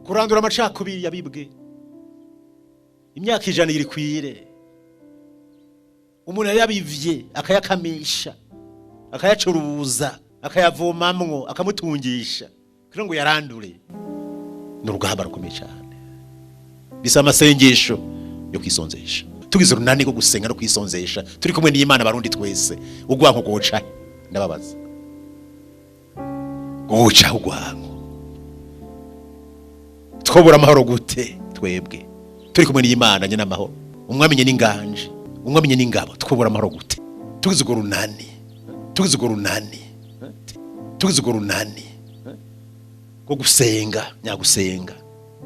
Kurandura amacakubiri yabibwe imyaka 100 irikwire, umuntu yabivye akayakamisha, akayacuruza, akayavomamwo, akamutungisha kugira ngo yarandure, ni urugamba rukomeye cyane. Bisaba amasengesho yo kwisonzesha. Tugize urunani rwo gusenga no kwisonzesha, turi kumwe n'Imana, Barundi twese, urwanko rwoca? Ndababaza, rwoca urwanko? Twobura amahoro gute twebwe turi kumwe n'Imana nyine amahoro, umwami nyine inganje, umwami nyine ingabo? Twobura amahoro gute tugize urwo runani, tugize urwo runani, tugize urwo runani rwo gusenga nyagusenga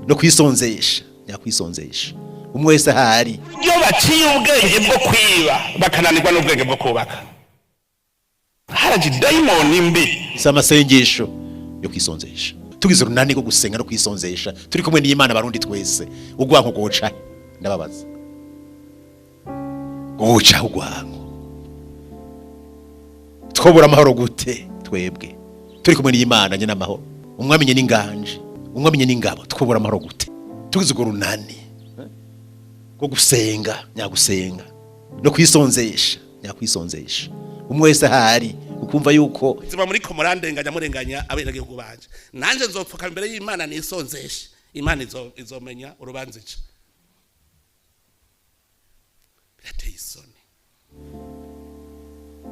no kwisonzesha nyakwisonzesha, umwe wese ahari? Iyo baciye ubwenge bwo kwiba, bakananirwa n'ubwenge bwo kubaka, haraje dayimoni mbi. Si amasengesho yo kwisonzesha? Tugize urunani rwo gusenga no kwisonzesha, turi kumwe n'Imana, Barundi twese, urwanko rwoca? Ndababaza, rwoca urwanko? Twobura amahoro gute twebwe turi kumwe n'Imana nyine amahoro, umwami nyine inganje, umwami nyine ingabo? Twobura amahoro gute tugize urwo runani rwo gusenga nyagusenga no kwisonzesha nyakwisonzesha, umwe wese ahari, ukumva yuko Ziba muri ko murandenganya, murenganya abenegihugu banje, nanje nzopfuka imbere y'Imana nisonzeshe. Imana izomenya urubanza ica. Birateye isoni.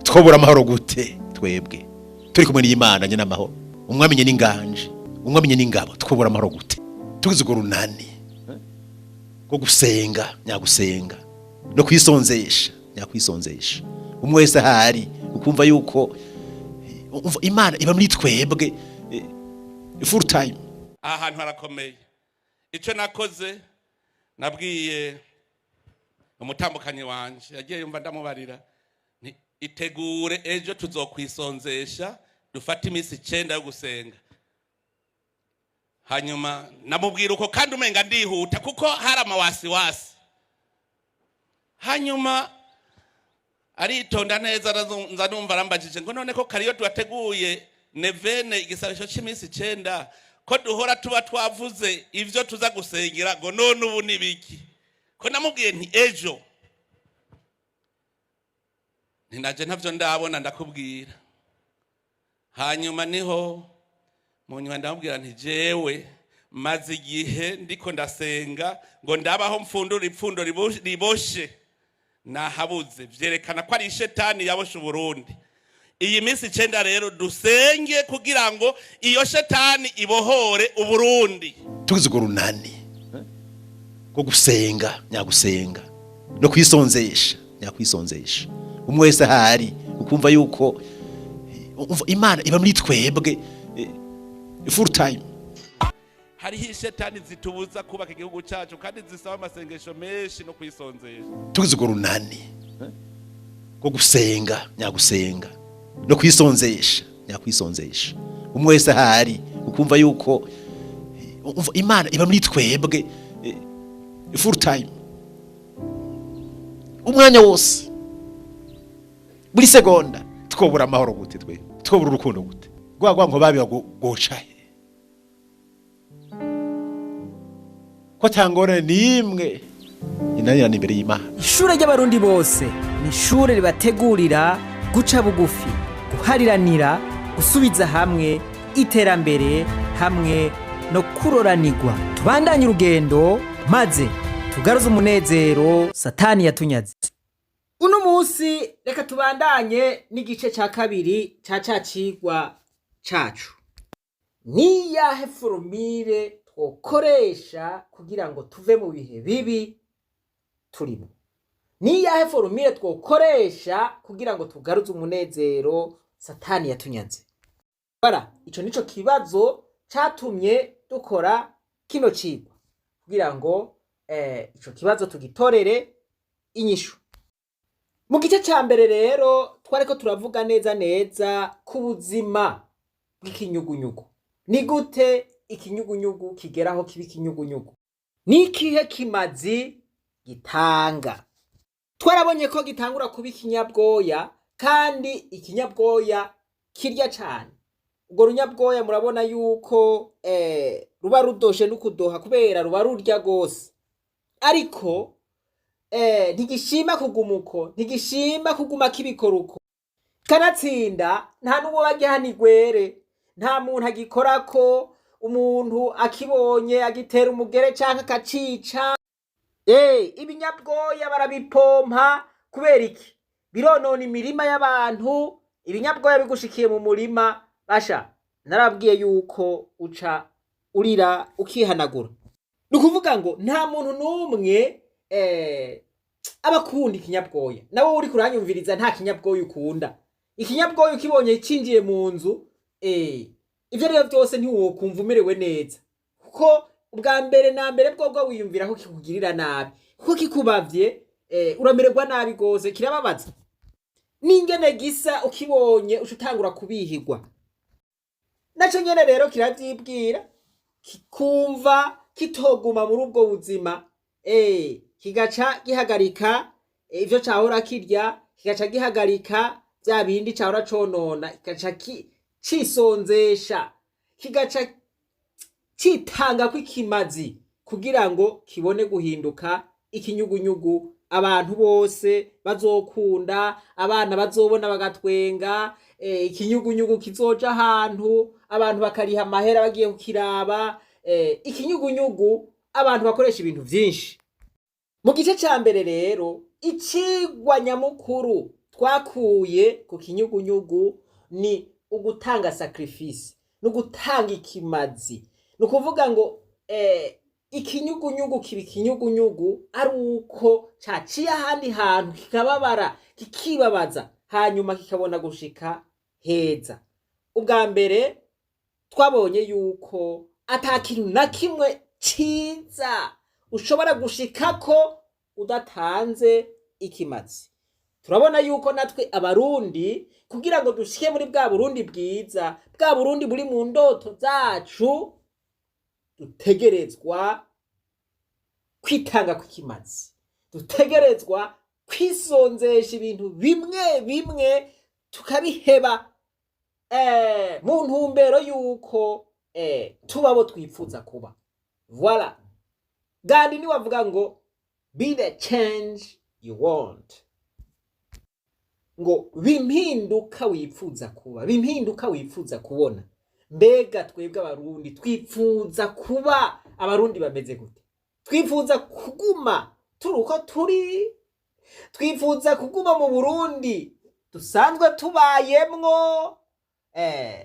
Twobura amahoro gute twebwe turi kumwe n'Imana nyine amahoro, umwami nyine inganje, umwami nyine ingabo? Twobura amahoro gute tugize urwo runani rwo gusenga nyagusenga no kwisonzesha nyakwisonzesha, umwe wese ahari, ukumva yuko umva Imana iba muri twebwe full time? Aha hantu harakomeye. Icyo nakoze, nabwiye umutambukanyi wanje, yagiye yumva ndamubarira nti: "Itegure, ejo tuzokwisonzesha, dufate iminsi 9 yo gusenga." Hanyuma namubwira uko, kandi umenga ndihuta kuko hari amawasiwasi. Hanyuma aritonda neza, nza numva arambajije ngo: "None ko kariyo tuwateguye neuvaine, igisabisho cy'iminsi 9, ko duhora tuba twavuze ivyo tuza gusengera, ngo none ubu ni biki?" Ko namubwiye nti: "Ejo ntinaje, ntavyo ndabona, ndakubwira." Hanyuma niho mu nyuma ndamubwira nti: "Jewe maze igihe ndiko ndasenga ngo ndabaho mfundura ipfundo riboshe, nahabuze. Vyerekana ko ari ishetani yaboshe Uburundi. Iyi minsi 9 rero dusenge kugira ngo iyo shetani ibohore Uburundi." Tugize urwo runani rwo gusenga nyagusenga no kwisonzesha nyakwisonzesha, umwe wese ahari, ukumva yuko umva Imana iba muri twebwe full time. Hariho ishetani zitubuza kubaka igihugu cyacu, kandi zisaba amasengesho menshi no kwisonzesha. Tugize urwo runani rwo gusenga nyagusenga no kwisonzesha nyakwisonzesha, umwe wese ahari, ukumva yuko umva Imana iba muri twebwe full time, umwanya wose, buri segonda, twobura amahoro gute twe? Twobura urukundo gute? Rwa rwanko babiba gocahe ko atangorane n'imwe inanirana imbere y'Imana? Ishure ry'Abarundi bose ni ishure ribategurira guca bugufi, guhariranira, gusubiza hamwe, iterambere hamwe no kuroranirwa. Tubandanye urugendo maze tugaruze umunezero Satani yatunyaze. Uno munsi reka tubandanye n'igice ca kabiri ca cigwa cacu: niyahe formule twokoresha kugira ngo tuve mu bihe bibi turimo? Niyahe formule twokoresha kugira ngo tugaruze umunezero Satani yatunyaze? Bara ico nico kibazo catumye dukora kino cigwa, kugira ngo ico kibazo tugitorere inyishu. Mu gice ca mbere rero twariko turavuga neza neza ku buzima bw'ikinyugunyugu. Ni gute ikinyugunyugu kigeraho kiba ikinyugunyugu? Ni ikihe kimazi gitanga? Twarabonye ko gitangura kuba ikinyabwoya, kandi ikinyabwoya kirya cane. Urwo runyabwoya murabona yuko ruba rudoshe n'ukudoha kubera ruba rurya rwose, ariko ntigishima kuguma uko, ntigishima kuguma kibikora uko. Kanatsinda nta n'uwo bagihana igwere, nta muntu agikorako. Umuntu akibonye agitera umugere canke akacica. Ibinyabwoya barabipompa. Kubera iki? Bironona imirima y'abantu. Ibinyabwoya bigushikiye mu murima, basha, narabwiye yuko uca urira ukihanagura. Ni ukuvuga ngo nta muntu n'umwe aba akunda ikinyabwoya. Nawe uriko uranyumviriza, nta kinyabwoya ukunda. Ikinyabwoya ukibonye cinjiye mu nzu, ivyo arivyo vyose ntiwokumva umerewe neza, kuko ubwa mbere na mbere bwobwo wiyumvira ko kikugirira nabi, kuko kikubavye uramererwa nabi gose, kirababaza. N'ingene gisa ukibonye uca utangura kubihigwa. Naco nyene rero kiravyibwira, kikumva kitoguma muri ubwo buzima, kigaca gihagarika ivyo cahora kirya, kigaca gihagarika vya bindi cahora conona, kigaca cisonzesha, kigaca citangako ikimazi kugira ngo kibone guhinduka ikinyugunyugu abantu bose bazokunda, abana bazobona bagatwenga, ikinyugunyugu kizoja ahantu abantu bakariha amahera bagiye kukiraba, ikinyugunyugu abantu bakoresha ibintu vyinshi. Mu gice ca mbere rero, icigwa nyamukuru twakuye ku kinyugunyugu ni ugutanga sacrifice, ni ugutanga ikimazi. Ni ukuvuga ngo ikinyugunyugu kiba ikinyugunyugu ari uko caciye ahandi hantu kikababara, kikibabaza, hanyuma kikabona gushika heza. Ubwa mbere twabonye yuko ata kintu na kimwe ciza ushobora gushikako udatanze ikimazi. Turabona yuko natwe Abarundi, kugira ngo dushike muri bwa Burundi bwiza, bwa Burundi buri mu ndoto zacu, dutegerezwa kwitanga kw'ikimazi, dutegerezwa kwisonzesha ibintu bimwe bimwe tukabiheba, mu ntumbero yuko tuba abo twifuza kuba. Voilà, Gandhi niwe avuga ngo "Be the change you want", ngo bimpinduka wifuza kuba, bimpinduka wifuza kubona. Mbega twebwe Abarundi twifuza kuba Abarundi bameze gute? Twifuza kuguma turi uko turi? Twifuza kuguma mu Burundi dusanzwe tubayemwo?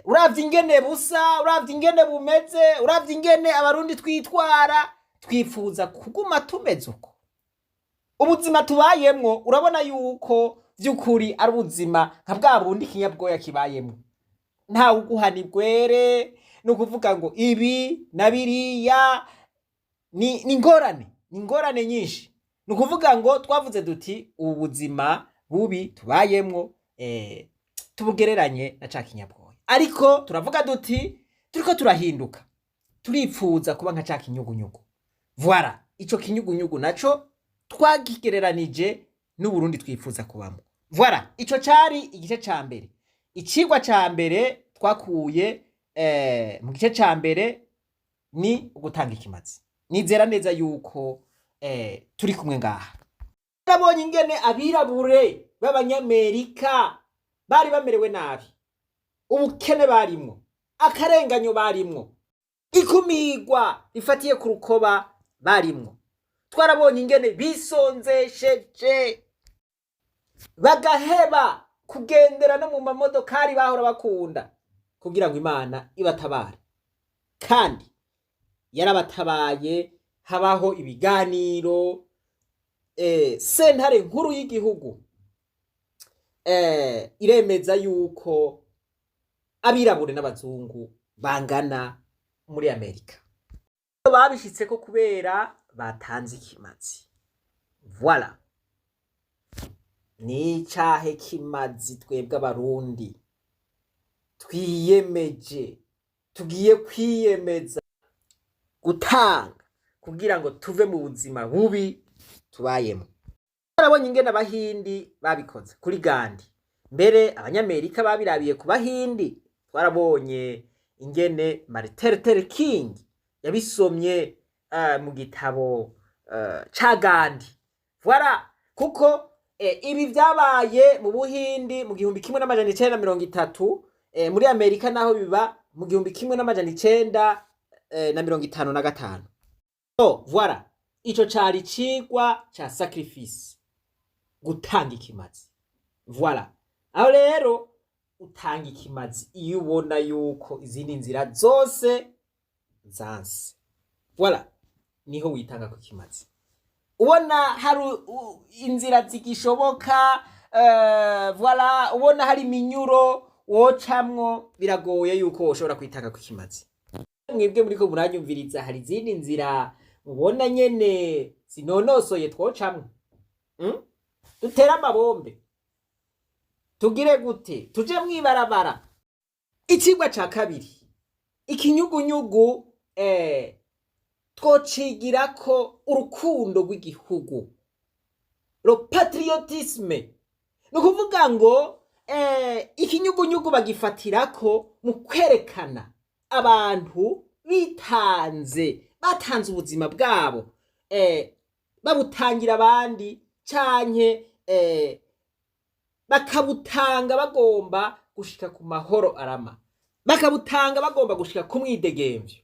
Uravye ingene busa, uravye ingene bumeze, uravye ingene Abarundi twitwara, twifuza kuguma tumeze uko? Ubuzima tubayemwo, urabona yuko vy'ukuri ari ubuzima nka bwa bundi ikinyabwoya kibayemwo. Ntawe uguhana igwere. Ni ukuvuga ngo ibi na biriya ni ingorane, ni ingorane nyinshi. Ni ukuvuga ngo twavuze duti ubu buzima bubi tubayemwo tubugereranye na ca kinyabwoya, ariko turavuga duti turiko turahinduka, turipfuza kuba nka ca kinyugunyugu. Voilà, ico kinyugunyugu naco twakigereranije n'Uburundi twifuza kubamo. Voilà, ico cari igice ca mbere. Icigwa ca mbere twakuye mu gice ca mbere ni ugutanga ikimazi. Nizera neza yuko turi kumwe ngaha. Nabonye ingene abirabure b'Abanyamerika bari bamerewe nabi, ubukene barimwo, akarenganyo barimwo, ikumigwa rifatiye ku rukoba barimwo. Twarabonye ingene bisonzesheje, bagaheba kugendera no mu mamodokari bahora bakunda, kugira ngo Imana ibatabare. Kandi yarabatabaye, habaho ibiganiro, sentare nkuru y'igihugu iremeza yuko abirabure n'abazungu bangana muri Amerika. Babishitseko kubera batanze ikimazi. Voilà, ni icahe kimazi twebwe Abarundi twiyemeje, tugiye kwiyemeza gutanga kugira ngo tuve mu buzima bubi tubayemo? Barabonye ingene Abahindi babikoze kuri Gandhi. Mbere Abanyamerika babirabiye ku Bahindi. Twarabonye ingene Martin Luther King yabisomye mu gitabo ca Gandhi. Voilà, kuko ibi vyabaye mu Buhindi mu 1930, muri Amerika naho biba mu 1955. Oh, voilà, ico cari icigwa ca sacrifice, gutanga ikimazi. Voilà, aho rero utanga ikimazi iyo ubona yuko izindi nzira zose zanse. Voilà, niho witanga ku kimazi. Ubona hari inzira zigishoboka, voilà, ubona hari iminyuro wocamwo, biragoye yuko woshobora kwitanga ku kimazi. Mwebwe muriko muranyumviriza, hari izindi nzira mubona nyene zinonosoye twocamwo? Dutere amabombe, tugire gute, tuje mwibarabara? Icigwa ca kabiri, ikinyugunyugu, twocigirako urukundo rw'igihugu, le patriotisme. Ni ukuvuga ngo ikinyugunyugu bagifatirako mu kwerekana abantu bitanze, batanze ubuzima bwabo, babutangira abandi canke bakabutanga bagomba gushika ku mahoro arama, bakabutanga bagomba gushika ku mwidegemvyo.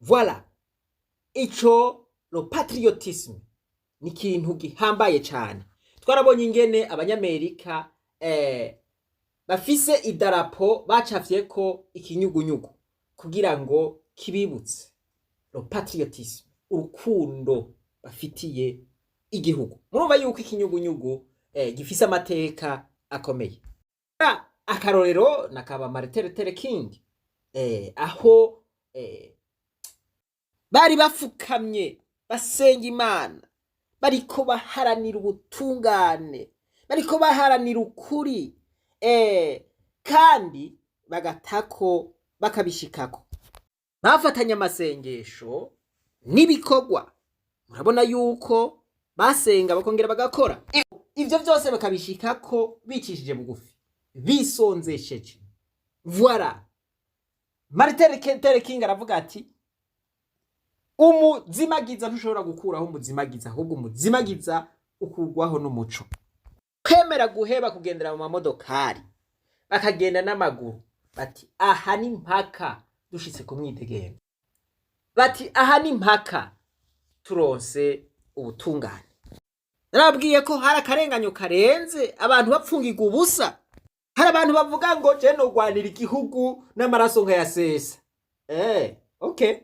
Voilà, ico le patriotisme ni ikintu gihambaye cane. Twarabonye ingene Abanyamerika bafise idarapo bacafyeko ikinyugunyugu kugira ngo kibibutse le patriotisme, urukundo bafitiye igihugu. Murumva yuko ikinyugunyugu gifise amateka akomeye. Akarorero nakaba Martin Luther King, aho bari bafukamye basenga Imana, bariko baharanira ubutungane, bariko baharanira ukuri, kandi bagatako bakabishikako, bafatanya amasengesho n'ibikorwa. Murabona yuko basenga bakongera bagakora. Ivyo vyose bakabishikako bicishije bugufi, bisonzesheje. Voilà, Martin Luther King aravuga ati: "Umuzimagiza ntushobora gukuraho umuzimagiza, ahubwo umuzimagiza ukugwaho n'umuco." Kwemera guheba kugendera mu mamodokari, bakagenda n'amaguru, bati: "Aha ni mpaka dushitse ku mwidegemvyo." Bati: "Aha ni mpaka turonse ubutungane." Narabwiye ko hari akarenganyo karenze, abantu bapfungirwa ubusa. Hari abantu bavuga ngo: "Je nogwanira igihugu n'amaraso nkayasesa." Okay,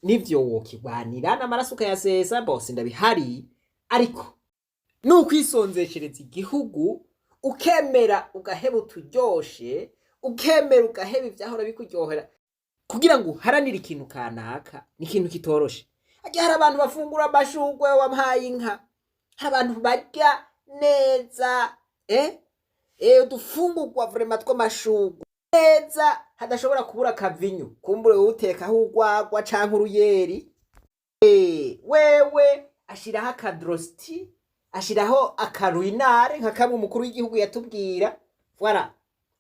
nivyo, wokigwanira n'amaraso ukayasesa bose ndabihari, ariko nukwisonzeshereza igihugu, ukemera ugaheba uturyoshe, ukemera ugaheba ivyahora bikuryohera kugira ngo uharanire ikintu kanaka, ni ikintu kitoroshe. Harya hari abantu bafungura amashurwe, wampaye inka, hari abantu barya neza, udufungurwa vraiment tw'amashurwe neza, hadashobora kubura akavinyu, kumbure utekaho urwagwa canke uruyeri. Wewe ashiraho akadrosti, ashiraho akaruinare nka kamwe umukuru w'igihugu yatubwira. Voilà,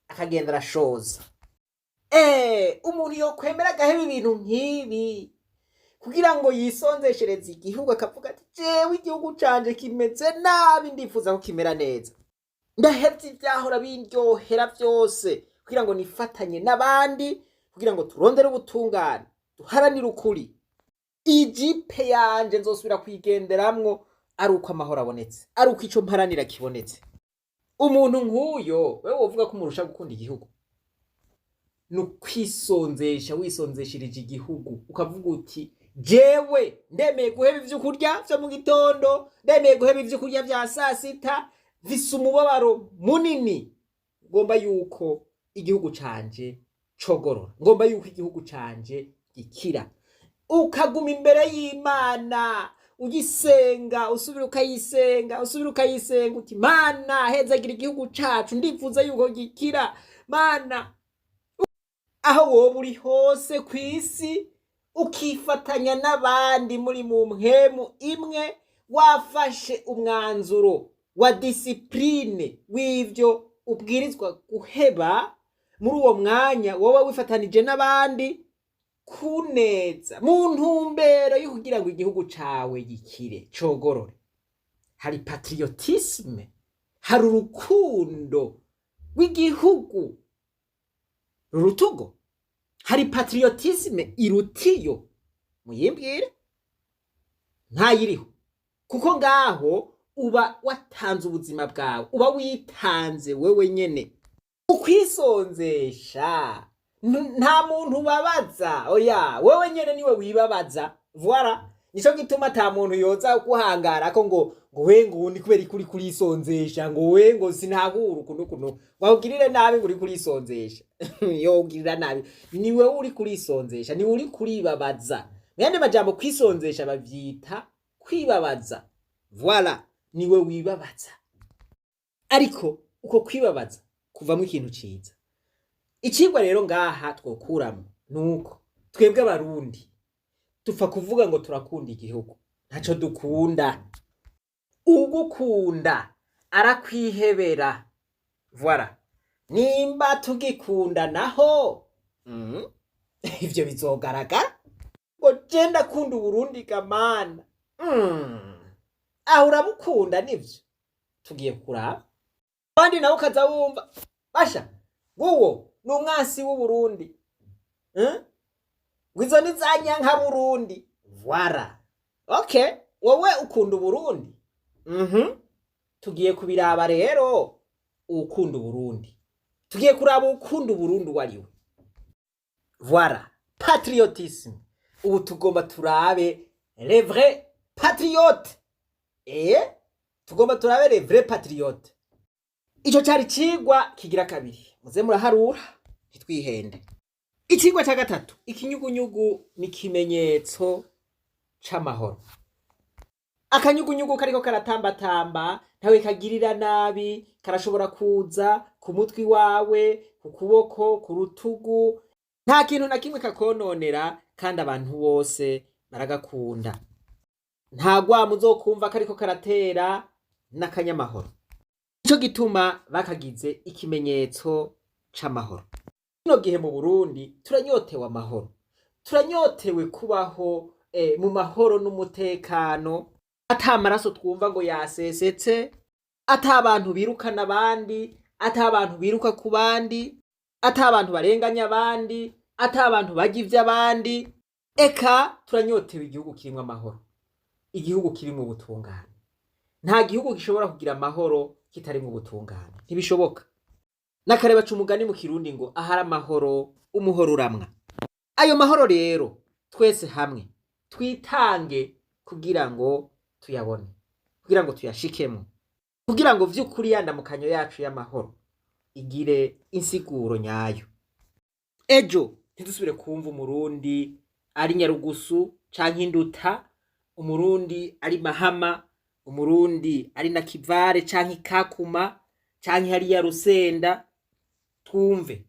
akagenda arashoza. Umuntu yokwemera agaheba ibintu nk'ibi kugira ngo yisonzeshereze igihugu, akavuga ati: "Jewe igihugu canje kimeze nabi, ndifuza ko kimera neza, ndahevye ivyahora bindyohera vyose kugira ngo nifatanye n'abandi, kugira ngo turondere ubutungane, duharanire ukuri. Ijipe yanje nzosubira kuyigenderamwo ari uko amahoro abonetse, ari uko ico mparanira kibonetse." Umuntu nk'uyo, wewe wovuga ko umurusha gukunda igihugu? Ni ukwisonzesha, wisonzeshereje igihugu, ukavuga uti: "Jewe ndemeye guheba ivyo kurya vyo mu gitondo, ndemeye guheba ivyo kurya vya sasita, mfise umubabaro munini, ngomba yuko igihugu canje cogorora, ngomba yuko igihugu canje gikira." Ukaguma imbere y'Imana ugisenga, usubira ukayisenga, usubira ukayisenga, uti: "Mana, hezagira igihugu cacu, ndifuza yuko gikira, Mana." Aho woba uri hose ku isi, ukifatanya n'abandi muri mu mpwemu imwe, wafashe umwanzuro wa discipline w'ivyo ubwirizwa guheba. Muri uwo mwanya wowe wifatanije n'abandi kuneza mu ntumbero yo kugira ngo igihugu cawe gikire, cogorore. Hari patriotisme, hari urukundo rw'igihugu rurutugo, hari patriotisme irutiyo muyimbwire? Ntayiriho, kuko ngaho uba watanze ubuzima bwawe, uba witanze wewe nyene ukwisonzesha. Nta muntu ubabaza, oya, wewe nyene niwe wibabaza. Voilà, nico gituma ata muntu yoza kuhangara ko ngo we ngo ni kubera ikuri kurisonzesha, ngo we ngo sinahura ukuntu ukuntu wawugirire nabi, ngo uri kurisonzesha. Yogirira nabi ni wewe uri kurisonzesha, ni uri kuribabaza. Mu yandi majambo, kwisonzesha bavyita kwibabaza. Voilà, niwe wibabaza, ariko uko kwibabaza kuvamo ikintu ciza. Icigwa rero ngaha twokuramo nuko twebwe Abarundi dupfa kuvuga ngo turakunda igihugu, ntaco dukunda. Ugukunda arakwihebera. Voilà, nimba tugikunda naho, ivyo bizogaragara. Ngo je ndakunda Uburundi gamana, aho urabukunda nivyo tugiye kuraba. Abandi nawe ukaza wumva basha nguwo ni umwansi w'Uburundi, Ngo izo ni za nyanka Burundi. Voilà, okay, wowe ukunda Uburundi, Tugiye kubiraba rero ukunda Uburundi, tugiye kuraba ukunda Uburundi uwo ari we. Voilà, patriotisme. Ubu tugomba turabe les vrais patriotes, tugomba turabe les vrais patriotes. Ico cari cigwa kigira kabiri, muze muraharura ntitwihende. Icigwa ca gatatu: ikinyugunyugu ni ikimenyetso c'amahoro. Akanyugunyugu kariko karatambatamba ntawe kagirira nabi, karashobora kuza ku mutwi wawe, ku kuboko, ku rutugu, nta kintu na kimwe kakononera, kandi abantu bose baragakunda. Nta rwamo uzokumva kariko karatera n'akanyamahoro. Nico gituma bakagize ikimenyetso c'amahoro. Kino gihe mu Burundi turanyotewe amahoro, turanyotewe kubaho mu mahoro n'umutekano, ata maraso twumva ngo yasesetse, ata abantu birukana abandi, ata abantu biruka ku bandi, ata abantu barenganya abandi, ata abantu barya ivy'abandi. Eka turanyotewe igihugu kirimwo amahoro, igihugu kirimwo ubutungane. Nta gihugu gishobora kugira amahoro kitarimwo ubutungane, ntibishoboka. N'akare baca umugani mu Kirundi ngo ahari amahoro umuhoro uramwa. Ayo mahoro rero twese hamwe twitange kugira ngo tuyabone, kugira ngo tuyashikemo, kugira ngo vy'ukuri ya ndamukanyo yacu y'amahoro igire insiguro nyayo. Ejo ntidusubire kumva Umurundi ari Nyarugusu canke Induta, Umurundi ari Mahama, Umurundi ari na Kivare canke Kakuma canke hariya Rusenda. Twumve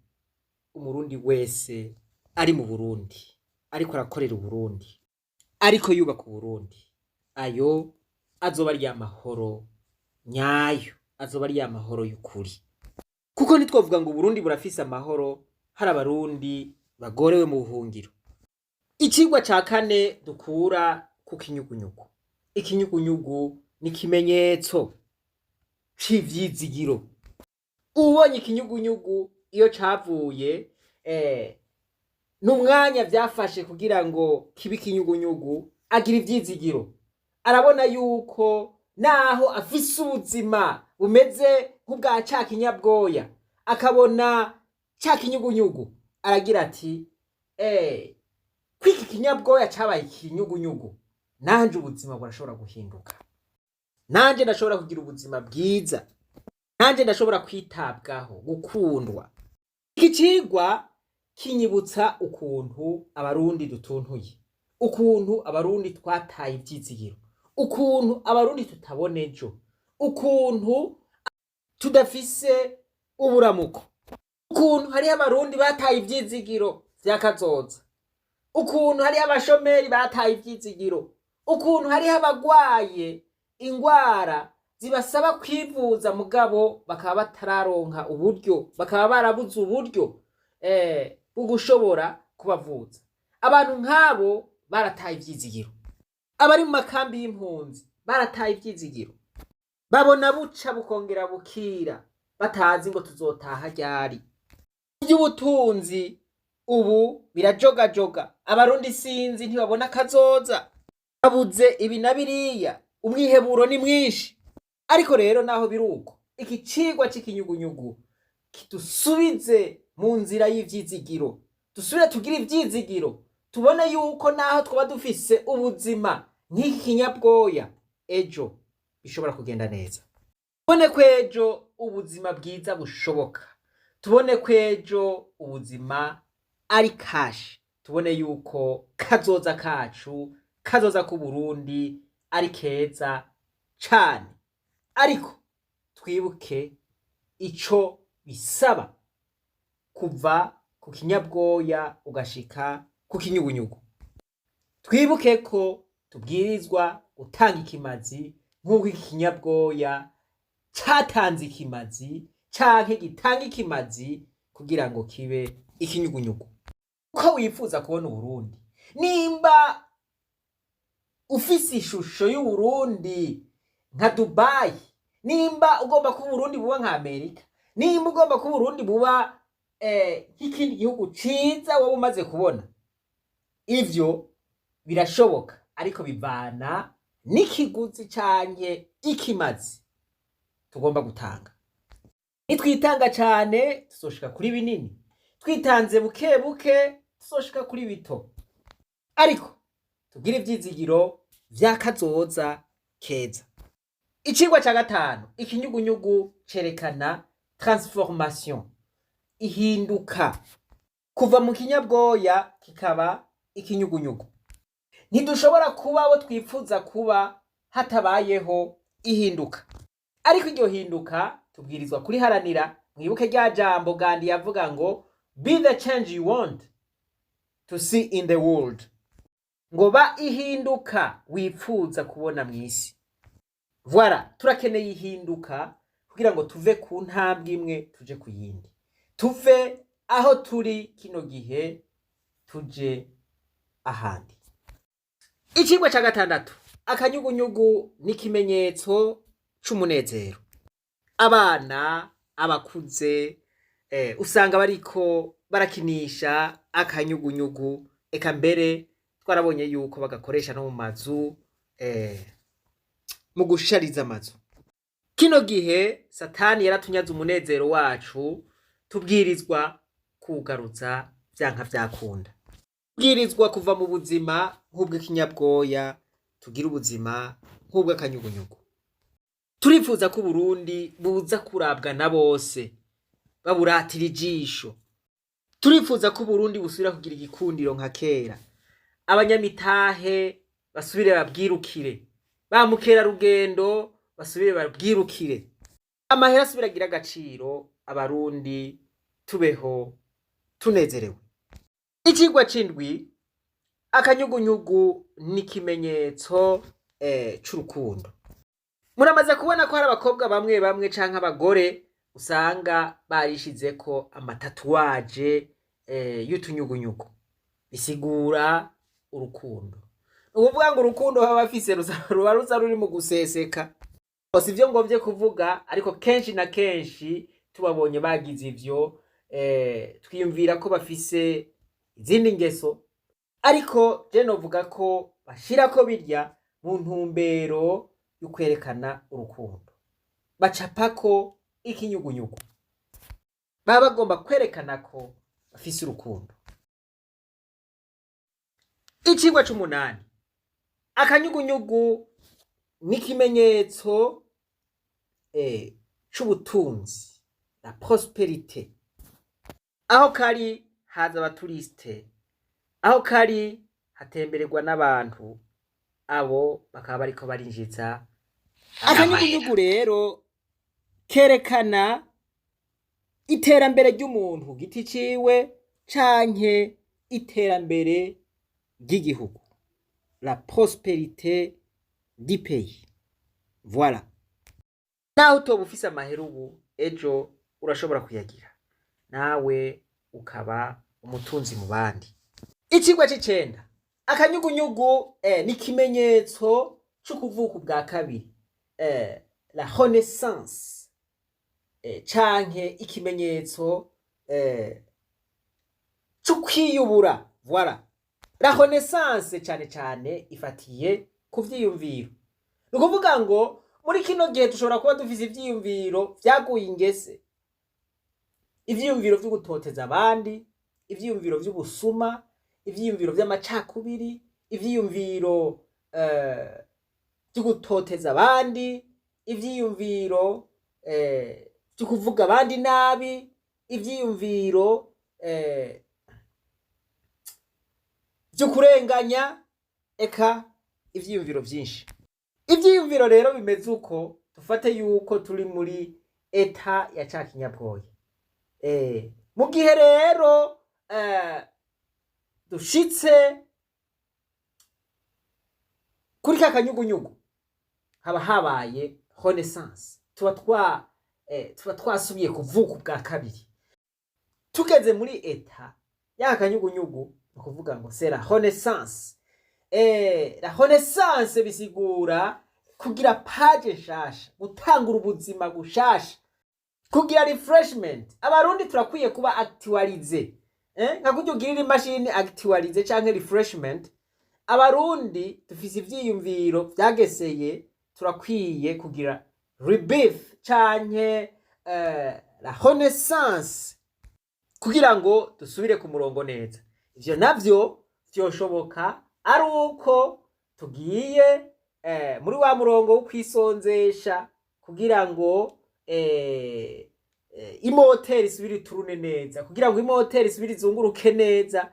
Umurundi wese ari mu Burundi, ariko arakorera Uburundi, ariko yubaka Uburundi. Ayo azoba ari amahoro nyayo, azoba ari amahoro y'ukuri, kuko ntitwovuga ngo Uburundi burafise amahoro hari Abarundi bagorewe mu buhungiro. Icigwa ca kane dukura ku kinyugunyugu: ikinyugunyugu ni ikimenyetso c'ivyizigiro. Ubonye ikinyugunyugu iyo cavuye, n'umwanya vyafashe kugira ngo kibe ikinyugunyugu, agira ivyizigiro. Arabona yuko naho afise ubuzima bumeze nk'ubwa ca kinyabwoya, akabona ca kinyugunyugu aragira ati: "Kwiki kinyabwoya cabaye ikinyugunyugu, nanje ubuzima burashobora guhinduka, nanje ndashobora kugira ubuzima bwiza, nanje ndashobora kwitabwaho, gukundwa." Iki cigwa kinyibutsa ukuntu Abarundi dutuntuye, ukuntu Abarundi twataye ivyizigiro, ukuntu Abarundi tutabona ejo, ukuntu tudafise uburamuko, ukuntu hariho Abarundi bataye ivyizigiro vya kazoza, ukuntu hariho abashomeri bataye ivyizigiro, ukuntu hariho abagwaye ingwara zibasaba kwivuza mugabo bakaba batararonka uburyo, bakaba barabuze uburyo. bwo gushobora kubavuza. Abantu nk'abo barataye ivyizigiro. Abari mu makambi y'impunzi barataye ivyizigiro, babona buca bukongera bukira, batazi ngo tuzotaha ryari. Iby'ubutunzi ubu birajogajoga, Abarundi sinzi, ntibabona kazoza, babuze ibi na biriya, umwiheburo ni mwinshi. Ariko rero naho biri uko, iki cigwa c'ikinyugunyugu kidusubize mu nzira y'ivyizigiro, dusubire tugire ivyizigiro, tubone yuko naho twaba dufise ubuzima nk'iki kinyabwoya, ejo bishobora kugenda neza. Tubone ko ejo ubuzima bwiza bushoboka, tubone ko ejo ubuzima ari kashi, tubone yuko kazoza kacu, kazoza k'Uburundi ari keza cane. Ariko twibuke ico bisaba kuva ku kinyabwoya ugashika ku kinyugunyugu. Twibuke ko tubwirizwa gutanga ikimazi nk'uko iki kinyabwoya catanze ikimazi canke gitanga ikimazi kugira ngo kibe ikinyugunyugu. Uko wifuza kubona Uburundi, nimba ufise ishusho y'Uburundi nka Dubayi, nimba ugomba ko Uburundi buba nka Amerika, nimba ugomba ko Uburundi buba nk'ikindi gihugu ciza wowe umaze kubona, ivyo birashoboka, ariko bivana n'ikiguzi canke ikimazi tugomba gutanga. Nitwitanga cane tuzoshika kuri binini, twitanze buke buke tuzoshika kuri bito, ariko tugire ivyizigiro vya kazoza keza. Icigwa ca gatanu, ikinyugunyugu cerekana transformation, ihinduka kuva mu kinyabwoya kikaba ikinyugunyugu. Ntidushobora kuba abo twifuza kuba hatabayeho ihinduka, ariko iryo hinduka tubwirizwa kuriharanira. Mwibuke rya jambo Gandhi yavuga ngo "Be the change you want to see in the world", ngo ba ihinduka wifuza kubona mw'isi. Voilà, turakeneye ihinduka kugira ngo tuve ku ntambwe imwe tuje ku yindi, tuve aho turi kino gihe tuje ahandi. Icigwa ca gatandatu, akanyugunyugu ni ikimenyetso c'umunezero. Abana, abakuze, usanga bariko barakinisha akanyugunyugu, eka mbere twarabonye yuko bagakoresha no mu mazu, mu gushariza amazu. Kino gihe Satani yaratunyaze umunezero wacu, tubwirizwa kuwugaruza vyanka vyakunda. Tubwirizwa kuva mu buzima nk'ubw'ikinyabwoya, tugira ubuzima nk'ubw'akanyugunyugu. Turifuza ko Uburundi buza kurabwa na bose, baburatira ijisho. Turifuza ko Uburundi busubira kugira igikundiro nka kera, abanyamitahe basubire babwirukire, ba mukerarugendo basubire babwirukire, amahera asubire agire agaciro, Abarundi tubeho tunezerewe. Icigwa c'indwi, akanyugunyugu ni ikimenyetso c'urukundo. Muramaze kubona ko hari abakobwa bamwe bamwe canke abagore usanga barishizeko ama tatouage y'utunyugunyugu, bisigura urukundo. Ni ukuvuga ngo urukundo baba bafise ruba ruza ruri mu guseseka. Si ivyo ngomvye kuvuga, ariko kenshi na kenshi tubabonye bagize ivyo, twiyumvira ko bafise izindi ngeso, ariko je novuga ko bashirako birya mu ntumbero yo kwerekana urukundo. Bacapako ikinyugunyugu, baba bagomba kwerekana ko bafise urukundo. Icigwa c'umunani, akanyugunyugu ni ikimenyetso c'ubutunzi, la prospérité. Aho kari haza aba touristes, aho kari hatembererwa n'abantu, abo bakaba bariko barinjiza akanyugunyugu. Rero kerekana iterambere ry'umuntu ku giti ciwe canke iterambere ry'igihugu, la prospérité du pays. Voilà, naho utoba ufise amahera ubu, ejo urashobora kuyagira nawe. ukaba umutunzi mu bandi. Icigwa c'icenda: akanyugunyugu ni ikimenyetso c'ukuvuka ubwa kabiri, la renaissance, canke ikimenyetso c'ukwiyubura. Voilà, la renaissance cane cane ifatiye ku vyiyumviro. Ni ukuvuga ngo muri kino gihe dushobora kuba dufise ivyiyumviro vyaguye ingese, ivyiyumviro vyo gutoteza abandi, ivyiyumviro vy'ubusuma, ivyiyumviro vy'amacakubiri, ivyiyumviro vyo gutoteza abandi, ivyiyumviro vyo kuvuga abandi nabi, ivyiyumviro vyo kurenganya, eka ivyiyumviro vyinshi. Ivyiyumviro rero bimeze uko, dufate yuko turi muri état ya ca kinyabwoya. Mu gihe rero dushitse kuri ka kanyugunyugu, haba habaye renaissance, tuba twasubiye kuvuka ubwa kabiri. Tugeze muri état ya kanyugunyugu, ni ukuvuga ngo c'est la renaissance. La renaissance bisigura kugira page nshasha, gutangura ubuzima gushasha, kugira refreshment. Abarundi turakwiye kuba actualisés, nka kurya ugirira imashini actualiser canke refreshment. Abarundi dufise ivyiyumviro vyageseye, turakwiye kugira rebirth canke la renaissance kugira ngo dusubire ku murongo neza. Ivyo navyo vyoshoboka ari uko tugiye muri wa murongo wo kwisonzesha, kugira ngo imoteri isubire iturune neza, kugira ngo imoteri isubire izunguruke neza,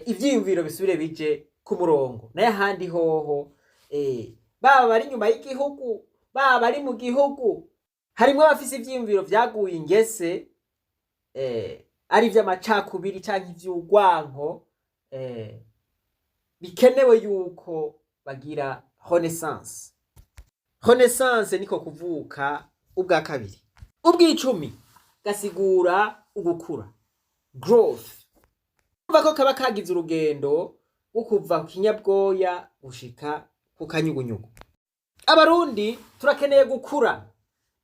ivyiyumviro bisubire bije ku murongo. Nayo ahandi hoho, baba bari inyuma y'igihugu, baba bari mu gihugu, harimwo abafise ivyiyumviro vyaguye ingese, ari ivy'amacakubiri canke ivy'urwanko, bikenewe yuko bagira renaissance. Renaissance niko kuvuka ubwa kabiri. Ubw'icumi gasigura ugukura, growth. Urumva ko kaba kagize urugendo rwo kuva ku kinyabwoya gushika ku kanyugunyugu. Abarundi turakeneye gukura,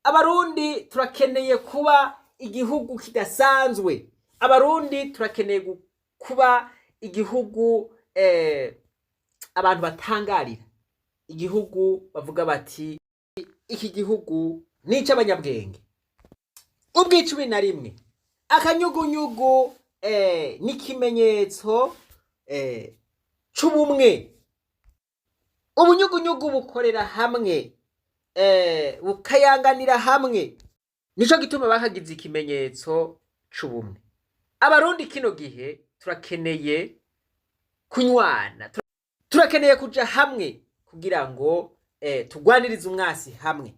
Abarundi turakeneye kuba igihugu kidasanzwe, Abarundi turakeneye kuba igihugu abantu batangarira, igihugu bavuga bati: "Iki gihugu ni ic'abanyabwenge." Ubw'icumi na rimwe: akanyugunyugu n'ikimenyetso c'ubumwe. Ubunyugunyugu bukorera hamwe, bukayanganira hamwe, nico gituma bakagize ikimenyetso c'ubumwe. Abarundi kino gihe turakeneye kunywana, turakeneye kuja hamwe kugira ngo tugwanirize umwasi hamwe,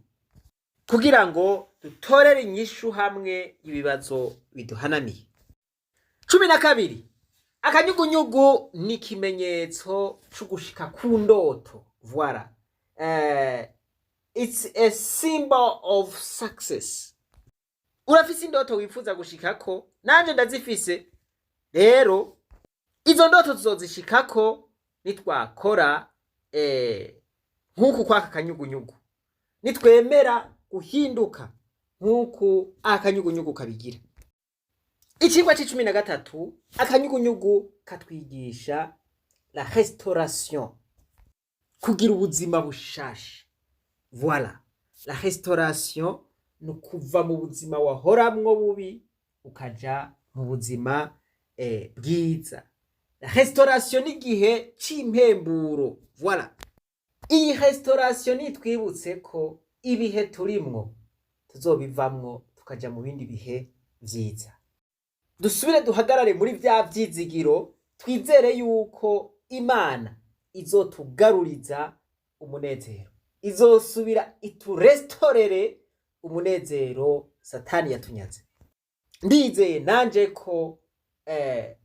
kugira ngo dutorere inyishu hamwe ibibazo biduhanamiye. 12: akanyugunyugu ni ikimenyetso c'ugushika ku ndoto. Voilà, it's a symbol of success. Urafise indoto wifuza gushikako, nanje ndazifise. Rero izo ndoto tuzozishikako nitwakora nk'uku kwaka kanyugunyugu, nitwemera guhinduka nk'uku akanyugunyugu kabigira. Icigwa c'icumi na gatatu: akanyugunyugu katwigisha la restauration, kugira ubuzima bushasha. Voilà, la restauration ni ukuva mu buzima wahoramwo bubi ukaja mu buzima bwiza. La restauration ni igihe c'impemburo. Voilà, iyi restauration nitwibutse ko ibihe turimwo tuzobivamwo tukaja mu bindi bihe vyiza. Dusubire duhagarare muri vya vyizigiro, twizere yuko Imana izotugaruriza umunezero, izosubira iturestorere umunezero Satani yatunyaze. Ndizeye nanje ko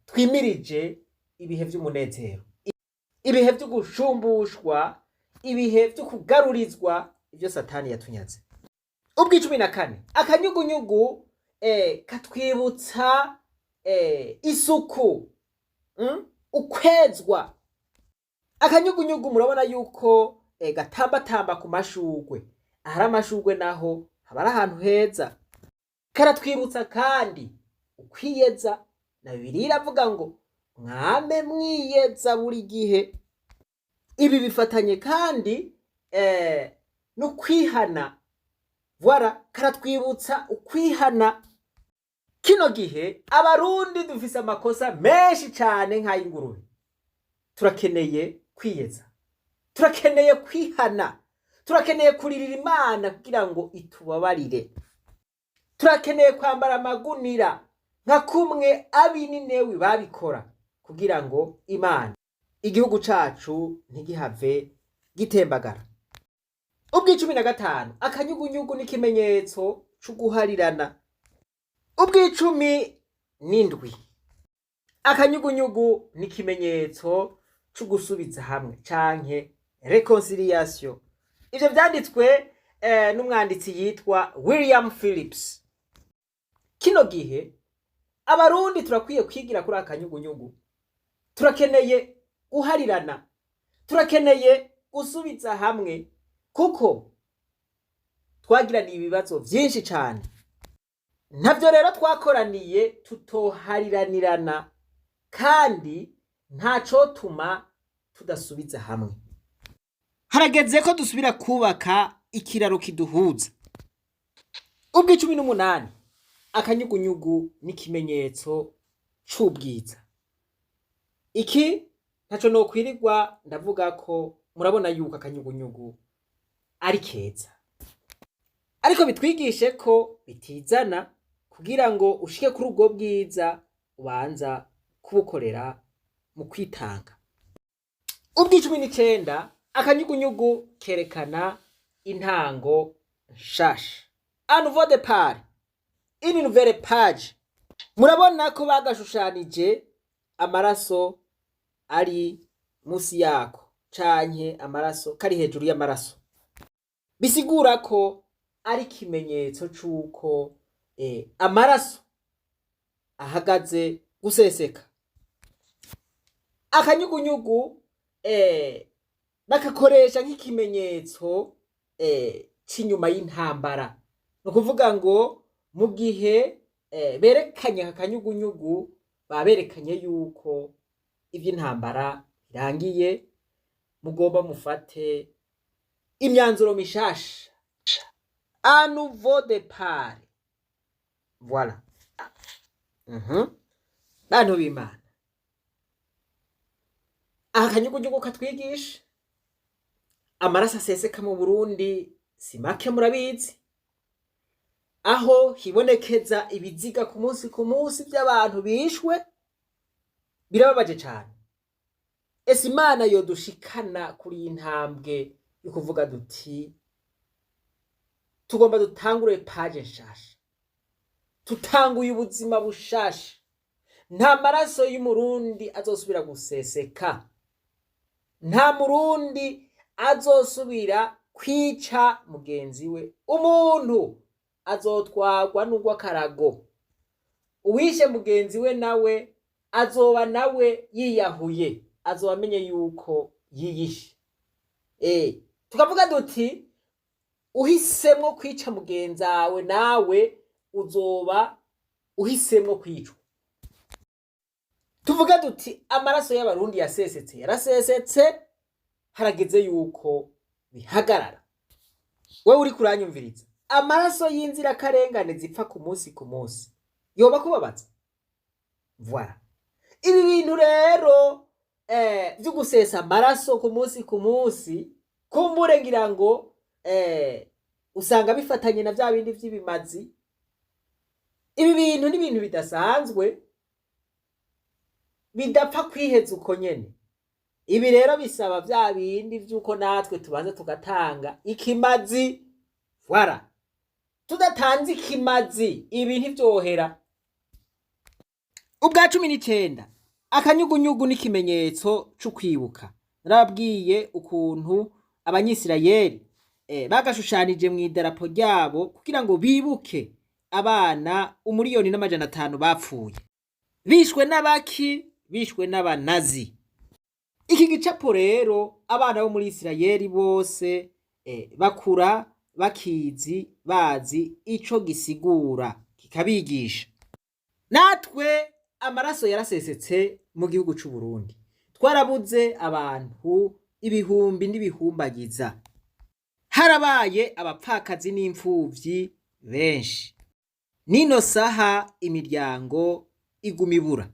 twimirije ibihe vy'umunezero, ibihe vyo gushumbushwa, ibihe vyo kugarurizwa ivyo Satani yatunyaze. Ubw'icumi na kane: akanyugunyugu katwibutsa isuku, ukwezwa. Akanyugunyugu murabona yuko gatambatamba ku mashugwe. Ahari amashugwe naho haba ari ahantu heza. Karatwibutsa kandi ukwiyeza, na Bibiliya iravuga ngo mwame mwiyeza buri gihe. Ibi bifatanye kandi no kwihana. Voilà, karatwibutsa ukwihana. Kino gihe Abarundi dufise amakosa menshi cane nk'ay'ingurube. Turakeneye kwiyeza, turakeneye kwihana, turakeneye kuririra Imana kugira ngo itubabarire. Turakeneye kwambara amagunira nka kumwe ab'Ininewi babikora, kugira ngo Imana igihugu cacu ntigihave gitembagara. Ubw'icumi na gatanu, akanyugunyugu n'ikimenyetso c'uguharirana. Ubw'icumi n'indwi, akanyugunyugu n'ikimenyetso c'ugusubiza hamwe canke réconciliation. Ivyo vyanditswe n'umwanditsi yitwa William Phillips. Kino gihe Abarundi turakwiye kwigira kuri akanyugunyugu. Turakeneye guharirana, turakeneye gusubiza hamwe, kuko twagiraniye ibibazo vyinshi cane. Ntavyo rero twakoraniye tutohariranirana, kandi ntacotuma tudasubiza hamwe. Harageze ko dusubira kubaka ikiraro kiduhuza. Ubw'icumi n'umunani, akanyugunyugu n'ikimenyetso c'ubwiza. Iki ntaco nokwirirwa ndavuga ko murabona yuko akanyugunyugu ari keza, ariko bitwigishe ko bitizana. Kugira ngo ushike kuri ubwo bwiza, ubanza kubukorera mu kwitanga. Ubw'icumi n'icenda, akanyugunyugu kerekana intango nshasha, un nouveau départ, une nouvelle page. Murabona ko bagashushanije amaraso ari musi yako canke amaraso kari hejuru y'amaraso, bisigura ko ari ikimenyetso c'uko amaraso ahagaze guseseka. Akanyugunyugu bakakoresha nk'ikimenyetso c'inyuma y'intambara. Ni ukuvuga ngo mu gihe berekanye aka kanyugunyugu, baba berekanye yuko ivy'intambara birangiye, mugomba mufate imyanzuro mishasha, un nouveau départ. Voilà. Bantu b'Imana, aka kanyugunyugu katwigisha amaraso aseseka mu Burundi si make, murabizi, aho hibonekeza ibiziga ku munsi ku munsi by'abantu bishwe. Birababaje cane. Ese Imana yodushikana kuri iyi ntambwe yo kuvuga duti tugomba dutangure page nshasha, tutanguye ubuzima bushasha, nta maraso y'Umurundi azosubira guseseka, nta Murundi azosubira kwica mugenzi we, umuntu azotwarwa n'urw'akarago, uwishe mugenzi we nawe azoba nawe yiyahuye, azoba amenye yuko yiyishe. Tukavuga duti uhisemwo kwica mugenzawe, nawe uzoba uhisemwo kwicwa. Tuvuga duti amaraso y'Abarundi yasesetse yarasesetse, harageze yuko bihagarara. Wewe uriko uranyumviriza, amaraso y'inzirakarengane zipfa ku munsi ku munsi yoba kubabaza? Voilà. Ibi bintu rero vyo gusesa amaraso ku munsi ku munsi, kumbure ngira ngo usanga bifatanye na vya bindi vy'ibimazi. Ibi bintu ni ibintu bidasanzwe, bidapfa kwiheza uko nyene. Ibi rero bisaba vya bindi vy'uko natwe tubanza tugatanga ikimazi. Voilà, tudatanze ikimazi ibi ntivyohera. Ubwa 19, akanyugunyugu n'ikimenyetso c'ukwibuka. Narababwiye ukuntu Abanyisirayeli bagashushanije mu idarapo ryabo kugira ngo bibuke abana 1,5 million bapfuye. Bishwe n'abaki? Bishwe n'Abanazi. Iki gicapo rero abana bo muri Isirayeli bose bakura bakizi, bazi ico gisigura, kikabigisha. Natwe amaraso yarasesetse mu gihugu c'u Burundi, twarabuze abantu ibihumbi n'ibihumbagiza, harabaye abapfakazi n'imfuvyi benshi. Nino saha imiryango iguma ibura.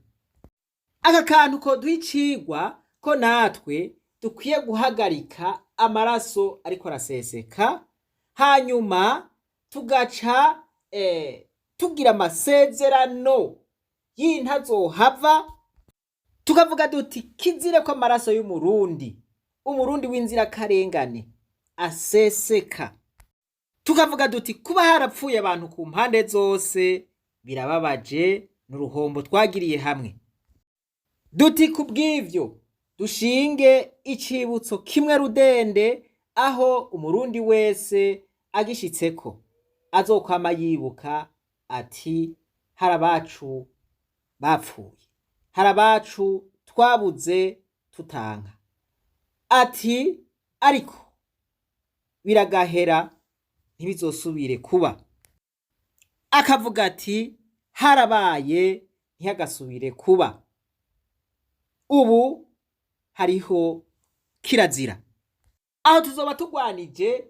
Aka kantu koduha icigwa ko natwe dukwiye guhagarika amaraso ariko araseseka, hanyuma tugaca tugira amasezerano y'intazohava, tukavuga duti kizire ko amaraso y'Umurundi, Umurundi w'inzirakarengane aseseka. Tukavuga duti kuba harapfuye abantu ku mpande zose birababaje, n'uruhombo twagiriye hamwe. Duti kubw'ivyo dushinge icibutso kimwe rudende, aho Umurundi wese agishitseko azokwama yibuka ati hari abacu bapfuye, hari abacu twabuze tutanka, ati ariko biragahera, ntibizosubire kuba. Akavuga ati harabaye, ntihagasubire kuba. Ubu hariho kirazira. Aho tuzoba tugwanije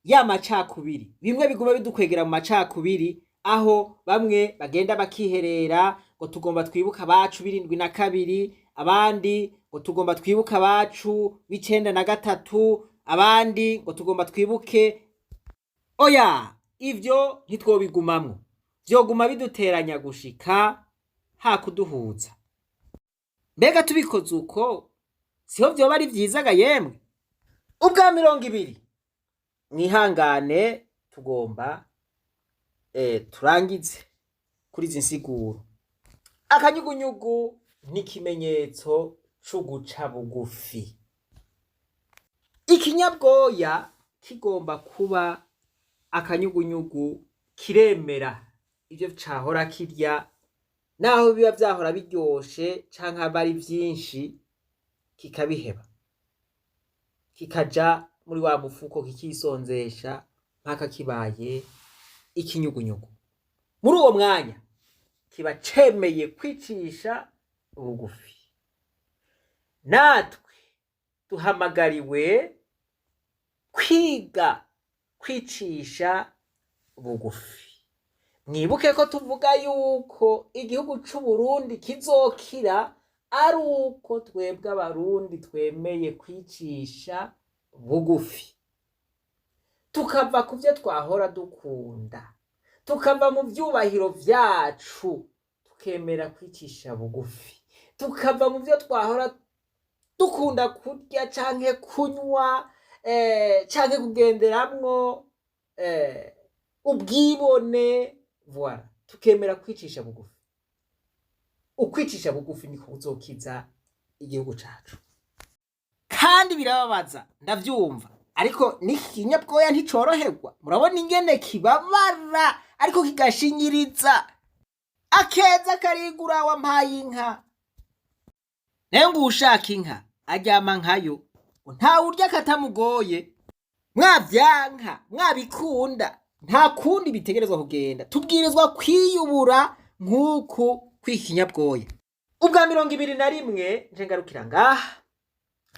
ya macakubiri, bimwe biguma bidukwegera mu macakubiri, aho bamwe bagenda bakiherera ngo tugomba twibuka abacu b'72, abandi ngo tugomba twibuke abacu b'93, abandi ngo tugomba twibuke. Oya, ivyo ntitwobigumamwo, vyoguma biduteranya gushika hakuduhuza. Mbega tubikoze uko siho vyoba ari vyiza ga yemwe? Ubwa 20, mwihangane, tugomba turangize kuri izi nsiguro. Akanyugunyugu ni ikimenyetso c'uguca bugufi. Ikinyabwoya kigomba kuba akanyugunyugu, kiremera ivyo cahora kirya, naho biba vyahora biryoshe canke aba ari vyinshi, kikabiheba, kikaja muri wa mufuko, kikisonzesha mpaka kibaye ikinyugunyugu. Muri uwo mwanya kiba cemeye kwicisha bugufi. Natwe duhamagariwe kwiga kwicisha bugufi. Mwibuke ko tuvuga yuko igihugu c'Uburundi kizokira ari uko twebwe Abarundi twemeye kwicisha bugufi, tukava ku vyo twahora dukunda, tukava mu vyubahiro vyacu, tukemera kwicisha bugufi, tukava mu vyo twahora dukunda kurya canke kunywa canke kugenderamwo, ubwibone, voilà, tukemera kwicisha bugufi. Ukwicisha bugufi niko kuzokiza igihugu cacu. Kandi birababaza, ndavyumva, ariko n'iki kinyabwoya nticoroherwa. Murabona ingene kibabara, ariko kigashinyiriza. Akeza karigura wampaye inka, nayo ngo uwushaka inka aryama nkayo, ngo ntawe urya katamugoye. Mwavyanka mwabikunda, nta kundi bitegerezwa kugenda, tubwirizwa kwiyubura nk'uku kw'ikinyabwoya. Ubwa 21, nje ngarukira ngaha.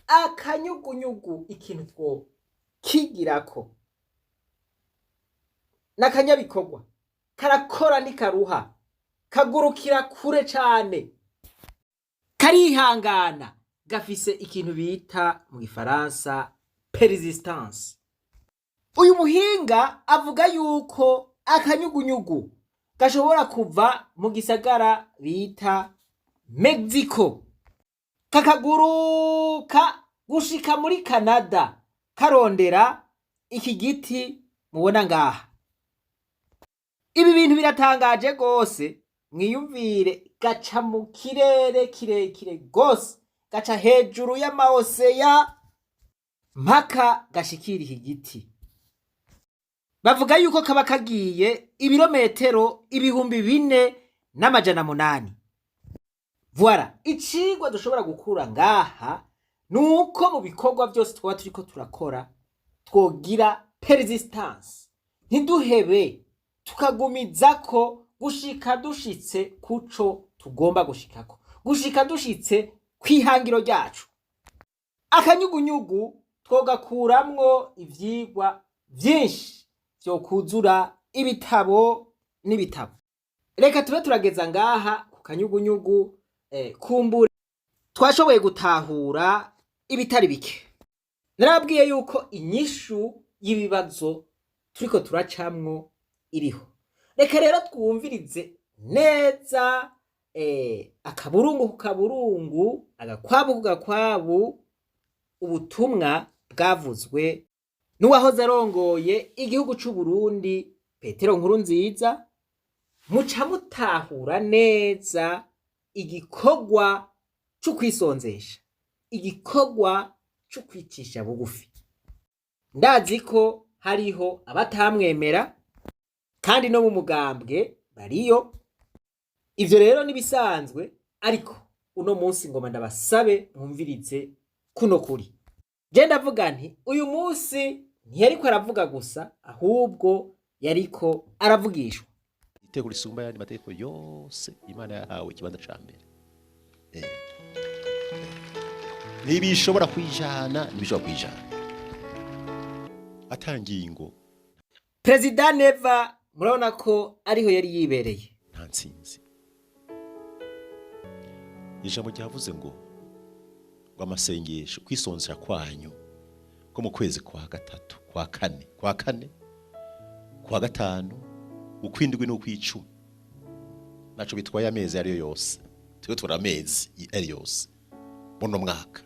Akanyugunyugu ikintu two kigirako n'akanyabikorwa, karakora ntikaruha, kagurukira kure cane, karihangana, gafise ikintu bita mu gifaransa persistance. Uyu muhinga avuga yuko akanyugunyugu gashobora kuva mu gisagara bita Mexico, kakaguruka gushika muri Canada, karondera iki giti mubona ngaha. Ibi bintu biratangaje gose. Mwiyumvire, gaca mu kirere kirekire gose, gaca hejuru y'amaoseya mpaka gashikira iki giti. Bavuga yuko kaba kagiye ibirometero 4800. Voilà, icigwa dushobora gukura ngaha ni uko mu bikorwa byose twaba turiko turakora twogira persistance, ntiduhebe, tukagumizako gushika dushitse kuco tugomba gushikako, gushika dushitse kw'ihangiro ryacu. Akanyugunyugu twogakuramwo ivyigwa vyinshi vyokuzura ibitabo n'ibitabo. Reka tube turageza ngaha ku kanyugunyugu. Kumbure twashoboye gutahura ibitari bike. Narabwiye yuko inyishu y'ibibazo turiko turacamwo iriho. Reka rero twumvirize neza akaburungu ku kaburungu, agakwabu ku gakwabu, ubutumwa bwavuzwe n'uwahoze arongoye igihugu c'u Burundi, Petero Nkurunziza. Muca mutahura neza igikorwa co kwisonzesha, igikorwa co kwicisha bugufi. Ndazi ko hariho abatamwemera, kandi no mu mugambwe bariyo. Ivyo rero nibisanzwe, ariko uno munsi ngoma ndabasabe mwumvirize kuno kuri. Je ndavuga nti uyu munsi ntiyariko aravuga gusa, ahubwo yariko aravugishwa. Iteko risumba ayandi mategeko yose, Imana yahawe ikibanza ca mbere. Ntibishobora kwijana, ntibishobora kwijana ata ngingo. Perezida Neva murabona ko ariho yari yibereye. Nta ntsinzi. Ijambo ryavuze ngo amasengesho, kwisonzera kwanyu ko mu kwezi kwa gatatu, kwa kane, kwa gatanu, ukwindwi n'ukwicumi, naco bitwaye amezi ariyo yose, twe tura amezi ari yose muno mwaka.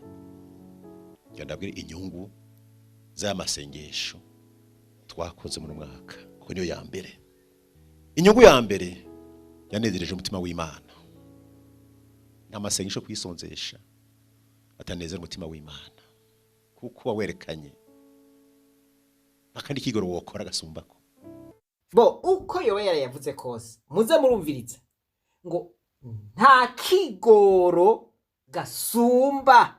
Ngira ndabwire inyungu z'amasengesho twakoze muno mwaka, kuko niyo ya mbere. Inyungu ya mbere, yanezereje umutima w'Imana. Nta masengesho kwisonzesha atanezera umutima w'Imana, kuko wawerekanye akandi kigoro wokora gasumbako. Bo uko yoba yarayavuze kose, muze murumviriza ngo nta kigoro gasumba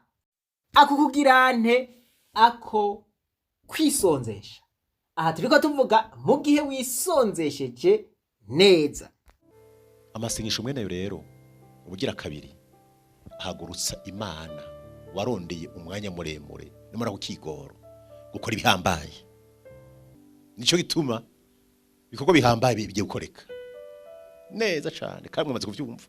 ako kugira nte? Ako kwisonzesha. Aha turiko tuvuga mu gihe wisonzesheje neza. Amasengesho mwene ayo rero, ubugira kabiri, ahagurutsa Imana warondeye umwanya muremure nimara kukigoro gukora ibihambaye. Nico gituma ibikorwa bihambaye bigiye gukoreka neza cane, kandi mwamaze kuvyumva.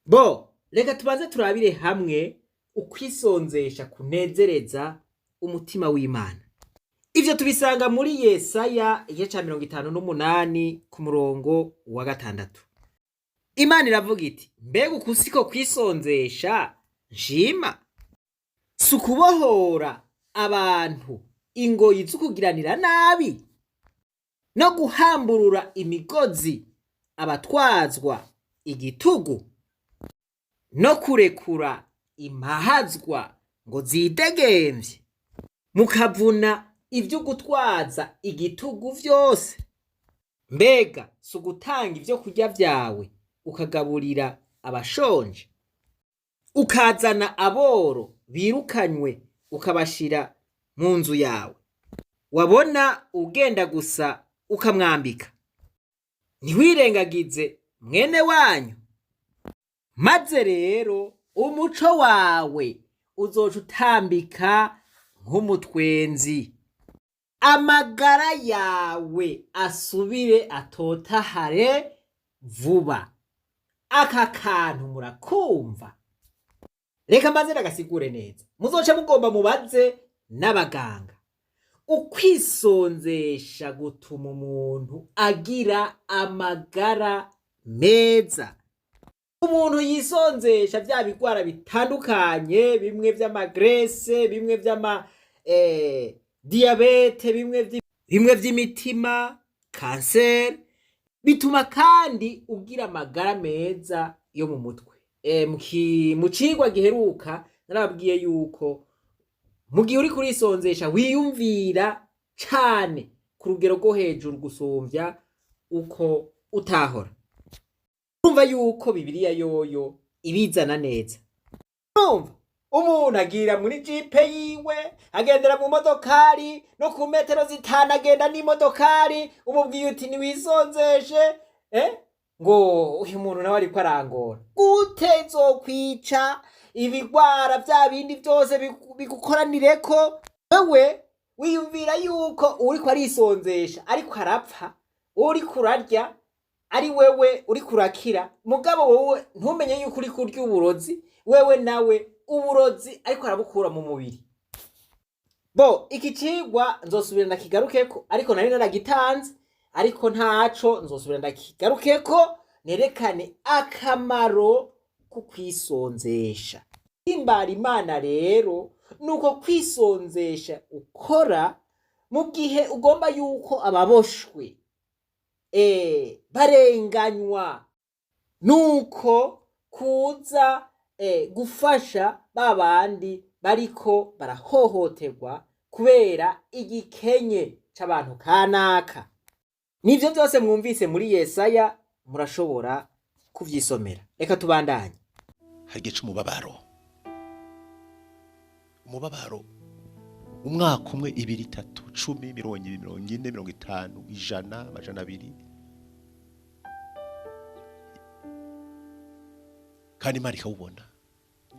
Bo reka tubanze turabire hamwe ukwisonzesha kunezereza umutima w'Imana. Ivyo tubisanga muri Yesaya igice ca 58 ku murongo wa 6. Imana iravuga iti: "Mbega uku siko kwisonzesha nshima? Si ukubohora abantu ingoyi z'ukugiranira nabi, no guhamburura imigozi abatwazwa igitugu, no kurekura impahazwa ngo zidegemvye, mukavuna ivyo gutwaza igitugu vyose? Mbega si ugutanga ivyo kurya vyawe ukagaburira abashonje, ukazana aboro birukanywe ukabashira mu nzu yawe, wabona ugenda gusa ukamwambika, ntiwirengagize mwene wanyu? Maze rero umuco wawe uzoca utambika nk'umutwenzi, amagara yawe asubire atotahare vuba." Aka kantu murakumva? Reka maze nagasigure neza, muzoca mugomba mubaze n'abaganga. Ukwisonzesha gutuma umuntu agira amagara meza. Umuntu yisonzesha, vya bigwara bitandukanye, bimwe vy'ama graisses, bimwe vy'ama diabète, bimwe vy'imitima, kanseri, bituma kandi ugira amagara meza yo mu mutwe. Mu cigwa giheruka narababwiye yuko mu gihe uriko urisonzesha wiyumvira cane ku rugero rwo hejuru gusumvya uko utahora. Urumva yuko Bibiliya yoyo Ibizana neza. Urumva umuntu agira muri jipe yiwe, agendera mu modokari, no ku metero 5 agenda n'imodokari. Umubwiye uti ntiwisonzeshe, ngo uyu muntu nawe ariko arangora gute? Zokwica ibigwara bya bindi byose bigukoranireko. Wewe wiyumvira yuko uriko arisonzesha ariko arapfa, uriko urarya ari wewe uriko urakira, mugabo wowe ntumenye yuko uriko urya uburozi. Wewe nawe uburozi ariko arabukura mu mubiri. Bo iki cigwa nzosubira ndakigarukeko, ariko nari naragitanze, ariko ntaco, nzosubira ndakigarukeko nerekane akamaro ko kwisonzesha. Himbara Imana rero nuko kwisonzesha ukora mu gihe ugomba yuko ababoshwe barenganywa, nuko kuza gufasha ba bandi bariko barahohoterwa kubera igikenye c'abantu kanaka. Nivyo vyose mwumvise muri Yesaya, murashobora kuvyisomera. Reka tubandanye. Hari igihe c'umubabaro, umubabaro umwaka umwe, 2, 3, 10, 20, 40, 50, 100, 200, kandi Imana ikawubona,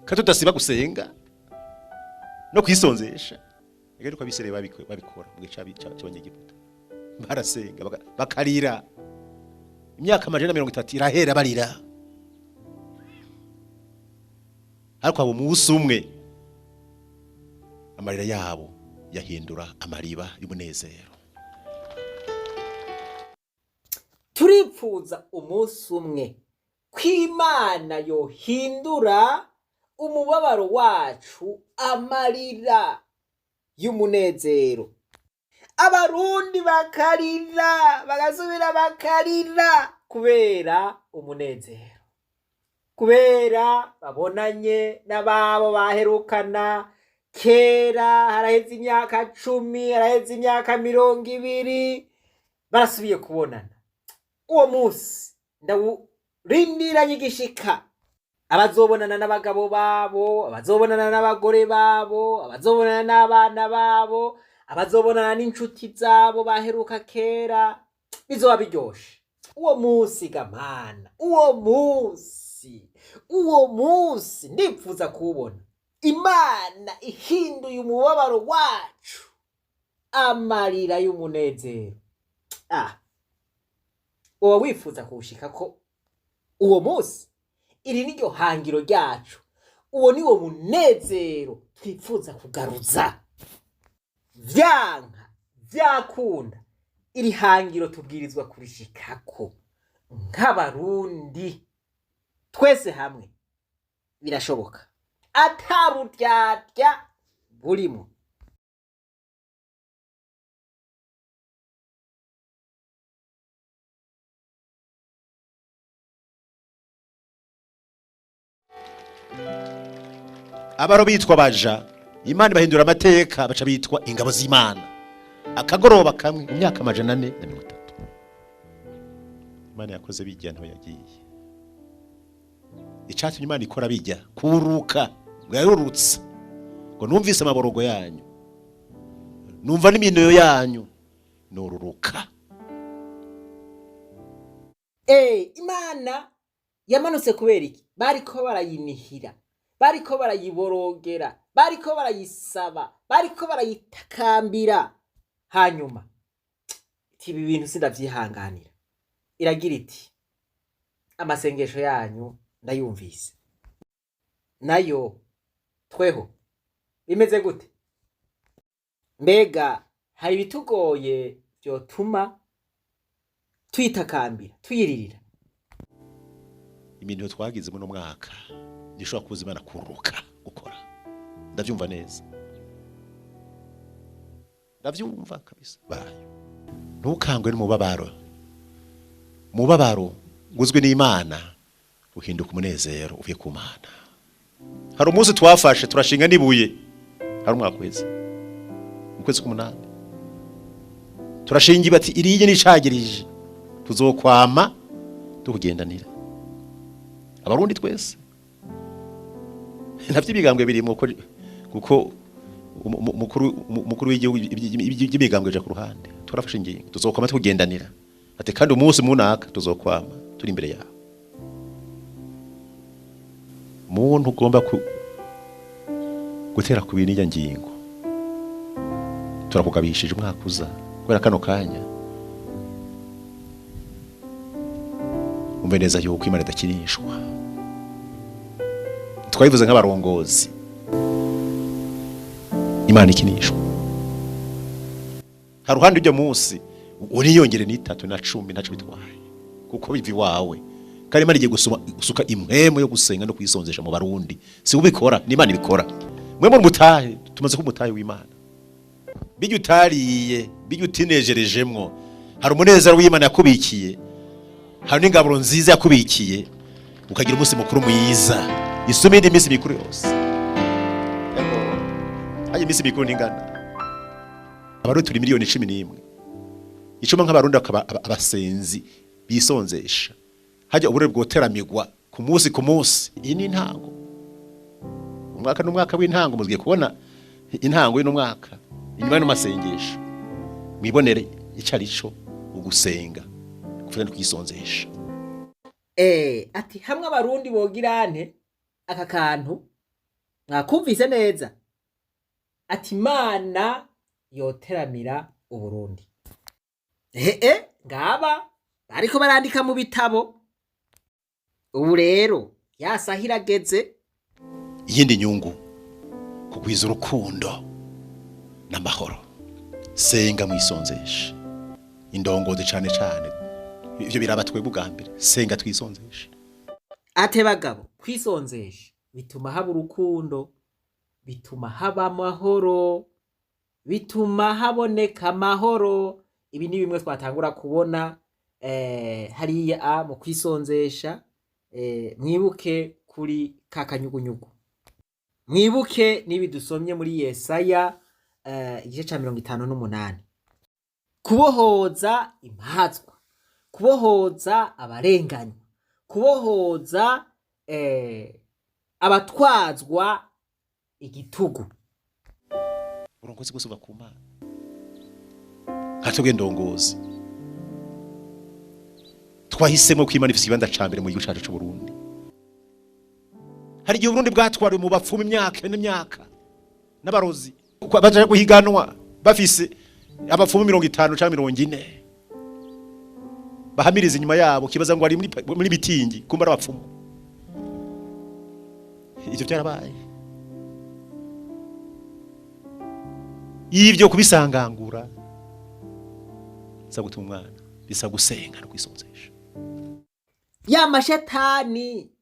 kandi tudasiba gusenga no kwisonzesha. Reka nuko Abisirayeli babikora mu gihe c'Abanyegiputa, barasenga bakarira imyaka 130 irahera barira, ariko abo umunsi umwe amarira yabo yahindura amariba y'umunezero. Turipfuza umunsi umwe kw'Imana yohindura umubabaro wacu amarira y'umunezero, Abarundi bakarira bagasubira bakarira kubera umunezero, kubera babonanye n'ababo baherukana kera, haraheze imyaka 10, haraheze imyaka 20, barasubiye kubonana. Uwo munsi ndawurindiranye igishika. Abazobonana n'abagabo babo, abazobonana n'abagore babo, abazobonana n'abana babo, abazobonana n'inshuti zabo baheruka kera, bizoba biryoshe uwo munsi. Gamana uwo munsi, uwo munsi ndipfuza kuwubona, Imana ihinduye umubabaro wacu amarira y'umunezero. Woba wifuza kuwushikako uwo munsi? Iri ni ryo hangiro ryacu, uwo ni wo munezero twifuza kugaruza. Vyanka vyakunda, iri hangiro tubwirizwa kurishikako nk'Abarundi twese hamwe. Birashoboka ata buryarya burimo. Abaro bitwa baja, Imana ibahindura amateka, baca bitwa ingabo z'Imana. Akagoroba kamwe mu myaka 430 Imana yakoze bijya nto yagiye. Icatumye Imana ikora bijya kuruka ngo yarurutse, ngo numvise amaborogo yanyu, numva n'iminoyo yanyu, nururuka. Imana yamanutse kubera iki? Bariko barayinihira, bariko barayiborogera, bariko barayisaba, bariko barayitakambira. Hanyuma iti ibi bintu sindavyihanganira, iragira iti amasengesho yanyu ndayumvise. Nayo tweho bimeze gute? Mbega hari ibitugoye vyotuma tuyitakambira, tuyiririra? Imintu twagize muri mwaka ntishobora kubuza Imana kururuka gukora. Ndavyumva neza, ndavyumva kabisa. Bayo ntukangwe n'umubabaro, umubabaro nguzwe n'Imana uhinduka umunezero uvuye ku Mana. Hari umunsi twafashe turashinga n'ibuye, hari umwaka uheze mu kwezi k'umunani, turashinga ibati iriye n'icagirije, tuzokwama tukugendanira Abarundi twese. Ntavyo imigambwe birimo ko kuko umukuru w'igihugu iby'imigambwe ja ku ruhande. Turafashe ingingo, tuzokwama tugendanira, ati kandi umunsi munaka tuzokwama turi imbere yawe. Muntu ugomba gutera ku bintu ngingo, turakugabishije umwaka uza kubera kano kanya. Umve neza yuko Imana idakinishwa. Twabivuze nk'abarongozi, Imana ikinishwa. Haruhande ujya munsi uniyongere n'itatu na cumi, ntaco bitwaye kuko biva iwawe. Kandi Imana igiye gusuka impwemu yo gusenga no kwisonzesha mu Barundi. Si ubikora, ni Imana ibikora. Mwe muri mutahe, tumaze kuba umutahe w'Imana. Bijya utariye, bijya utinejerejemwo, hari umunezero w'Imana yakubikiye, hari n'ingaburo nziza yakubikiye, ukagira umunsi mukuru mwiza isuma indi minsi mikuru yose. Hajya iminsi mikuru ntingana. Abarundi turi miliyoni 11. Icuma nk'Abarundi bakaba abasenzi bisonzesha, hajya uburere bwoteramigwa ku munsi ku munsi. Iyi ni intango, umwaka n'umwaka w'intango. Muzigiye kubona intango y'uno mwaka inyuma y'ano masengesho, mwibonere ico ari co ugusenga gufata no kwisonzesha. Ati hamwe Abarundi bogirante aka kantu mwakumvise neza, ati Imana yoteramira Uburundi. Ehe, ngaba bariko barandika mu bitabo. Ubu rero yasaha irageze. Iyindi nyungu, kugwiza urukundo n'amahoro. Senga mwisonzeshe, indongozi cane cane, ivyo biraba twebwe ubwa mbere. Senga twisonzeshe. Ate bagabo, kwisonzesha bituma haba urukundo, bituma haba amahoro, bituma haboneka amahoro. Ibi ni bimwe twatangura kubona hariya mu kwisonzesha. Mwibuke kuri ka kanyugunyugu, mwibuke n'ibi dusomye muri Yesaya igice ca 58: kubohoza impazwa, kubohoza abarenganywa, kubohoza abatwazwa igitugu. Uburongozi bwose buva ku Mana. Nka twebwe ndongozi twahisemo ko Imana ifise ikibanza ca mbere mu gihugu cacu c'Uburundi. Hari igihe Uburundi bwatwariwe mu bapfumu imyaka n'imyaka n'abarozi. Baja guhiganwa bafise abapfumu 50 canke 40 bahamiriza inyuma yabo, kibaza ngo ari muri mitingi, kumba ari abapfumu. Ivyo byarabaye. Ivyo kubisangangura bisaba gutuma umwana, bisaba gusenga no kwisonzesha. Ya mashetani,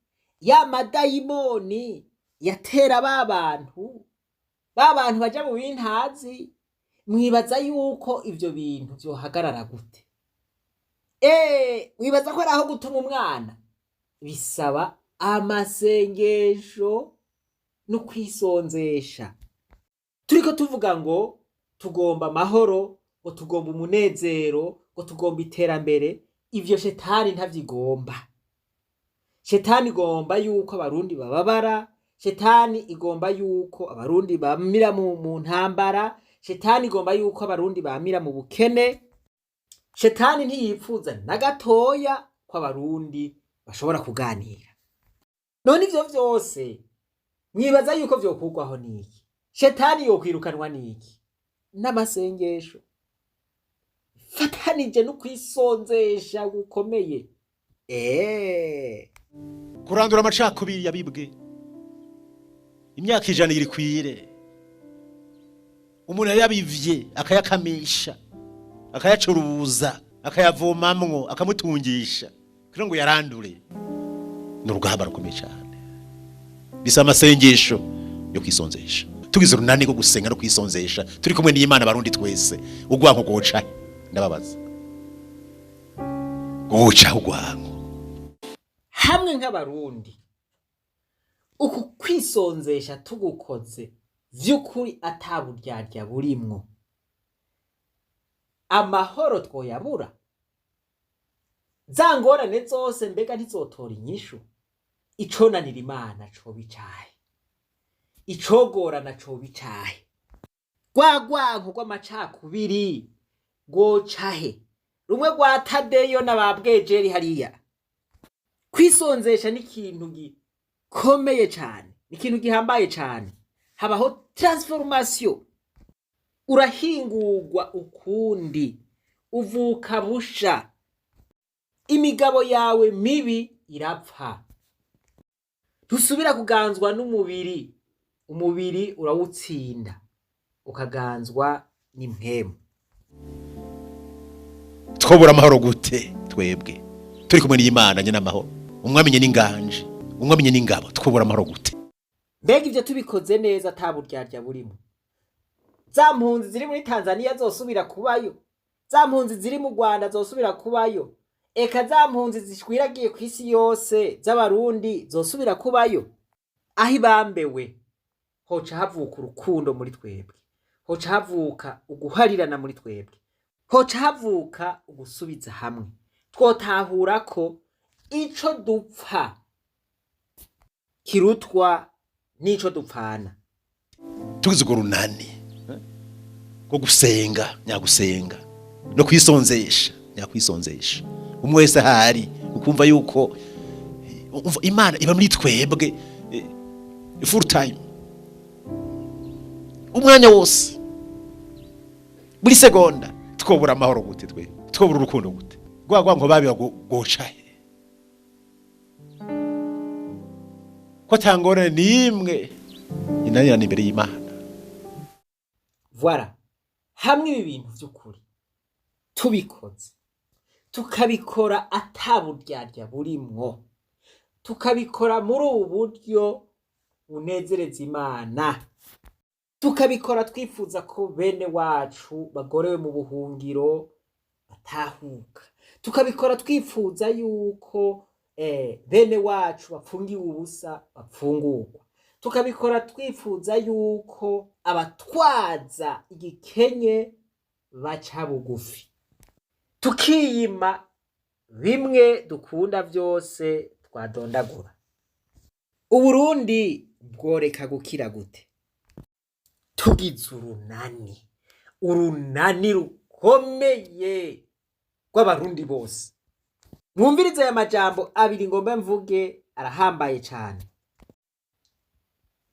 ya madayimoni yatera ba bantu, ba bantu baja mu bintazi, mwibaza yuko ivyo bintu vyohagarara gute? Wibaza ko ari aho gutuma umwana? Bisaba amasengesho no kwisonzesha. Turiko tuvuga ngo tugomba amahoro, ngo tugomba umunezero, ngo tugomba iterambere. Ivyo shetani ntavyigomba. Shetani igomba yuko Abarundi bababara, shetani igomba yuko Abarundi bamira mu ntambara, shetani igomba yuko Abarundi bamira mu bukene. Shetani ntiyipfuza na gatoya ko Abarundi bashobora kuganira. None ivyo vyose mwibaza yuko vyokurwaho niki? Shetani yokwirukanwa niki? N'amasengesho fatanije no kwisonzesha gukomeye. Kurandura amacakubiri yabibwe imyaka 100 iri kwire. Umuntu yabivye akayakamisha, akayacuruza, akayavomamwo, akamutungisha kugira ngo yarandure, ni urugamba rukomeye cyane. Bisaba amasengesho yo kwisonzesha. Tugize urunani rwo gusenga no kwisonzesha turi kumwe n'Imana, Abarundi twese, urwanko rwoca? Ndababaza, rwoca urwanko? Hamwe nk'Abarundi uku kwisonzesha tugukoze vy'ukuri ataburyarya burimwo, amahoro twoyabura? Za ngorane zose mbega ntizotora inyishu? Iconanira Imana coba icahe? Icogorana coba icahe? Rwa rwanko rw'amacakubiri rwocahe? Rumwe rwa Tadeyo na ba Bwejeri hariya. Kwisonzesha ni ikintu gikomeye cane, ni ikintu gihambaye cane. Habaho transformation, urahingurwa ukundi, uvuka busha, imigabo yawe mibi irapfa, ntusubira kuganzwa n'umubiri, umubiri urawutsinda ukaganzwa n'impwemu. Twobura amahoro gute twebwe turi kumwe n'Imana nyine amahoro, umwami nyine inganje, umwami nyine ingabo? Twobura amahoro gute? Mbega ivyo tubikoze neza ata buryarya burimo, za mpunzi ziri muri Tanzaniya zosubira kubayo? Za mpunzi ziri mu Rwanda zosubira kubayo? Eka za mpunzi zishwiragiye ku isi yose z'Abarundi zosubira kubayo? Aho ibambewe hoca havuka urukundo muri twebwe, hoca havuka uguharirana muri twebwe, hoca havuka ugusubiza hamwe. Twotahura ko ico dupfa kirutwa n'ico dupfana. Tugize urwo runani rwo gusenga nyagusenga no kwisonzesha nyakwisonzesha, umwe wese ahari ukumva yuko umva Imana iba muri twebwe full time, umwanya wose, buri segonda, twobura amahoro gute twe? Twobura urukundo gute? Rwa rwango babiba gocahe ko atangorane n'imwe inanirana imbere y'Imana? Voilà, hamwe ibi bintu vy'ukuri tubikoze, tukabikora ata buryarya burimwo, tukabikora muri ubu buryo bunezereza Imana, tukabikora twifuza ko bene wacu bagorewe mu buhungiro batahuka, tukabikora twifuza yuko bene wacu bapfungiwe ubusa bapfungurwa, tukabikora twifuza yuko abatwaza igikenye baca bugufi, tukiyima bimwe dukunda vyose twadondagura, Uburundi bworeka gukira gute? Tugize urunani, urunani rukomeye rw'Abarundi bose. Mwumvirize aya majambo abiri ngomba mvuge, arahambaye cane.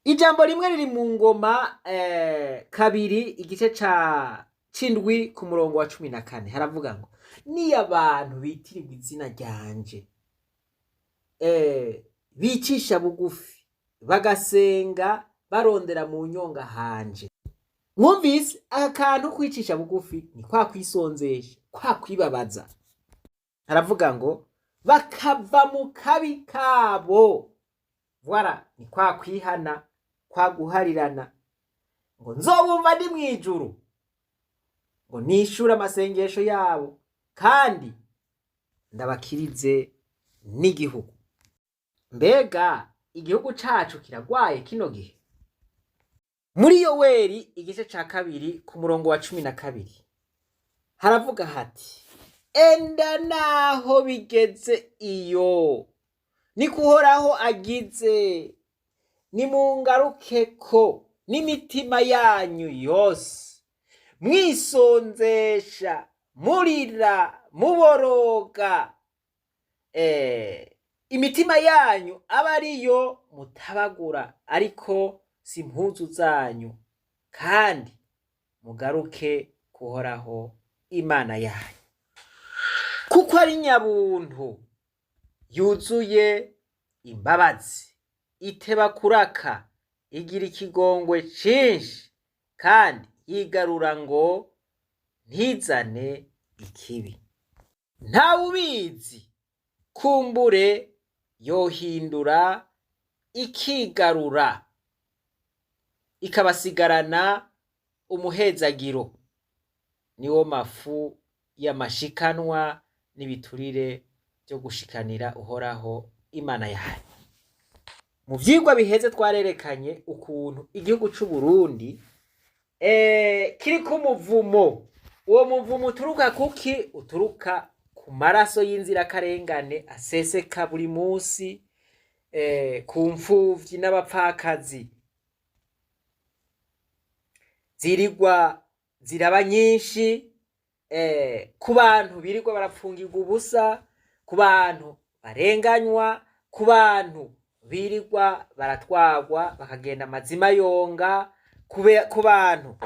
Ijambo rimwe riri mu Ngoma 2 igice ca 7 ku murongo wa 14, haravuga ngo: niyo abantu bitirirwa izina ryanje bicisha bugufi bagasenga barondera mu nyonga hanje. Mwumvise aka kantu kwicisha bugufi ni kwa kwisonzesha, kwa kwibabaza. Haravuga ngo bakava mu kabi kabo. Voilà, ni kwa kwihana, kwa guharirana. Ngo nzobumva ndi mw'ijuru, ngo nishure amasengesho yabo kandi ndabakirize n'igihugu. Mbega igihugu cacu kiragwaye kino gihe? Muri Yoweri igice ca 2 ku murongo wa 12 haravuga hati: enda naho bigeze iyo niko Uhoraho agize, nimungarukeko n'imitima yanyu yose, mwisonzesha, murira, muboroga, imitima yanyu aba ariyo mutabagura, ariko si impuzu zanyu, kandi mugaruke kuhoraho Imana yanyu, kuko ari nyabuntu yuzuye imbabazi, iteba kuraka, igira ikigongwe cinshi, kandi yigarura ngo ntizane ikibi. Ntawubizi, kumbure yohindura ikigarura, ikabasigarana umuhezagiro, niwo mafu y'amashikanwa n'ibiturire byo gushikanira Uhoraho Imana yanyu. Mu vyigwa biheze twarerekanye ukuntu igihugu c'u Burundi kiriko umuvumo. Uwo muvumo uturuka kuki? Uturuka ku maraso y'inzirakarengane aseseka buri musi, ku mfuvyi n'abapfakazi. Zirirwa ziraba nyinshi, ku bantu birirwa barapfungirwa ubusa, ku bantu barenganywa, ku bantu birirwa baratwagwa bakagenda amazima yonga, ku bantu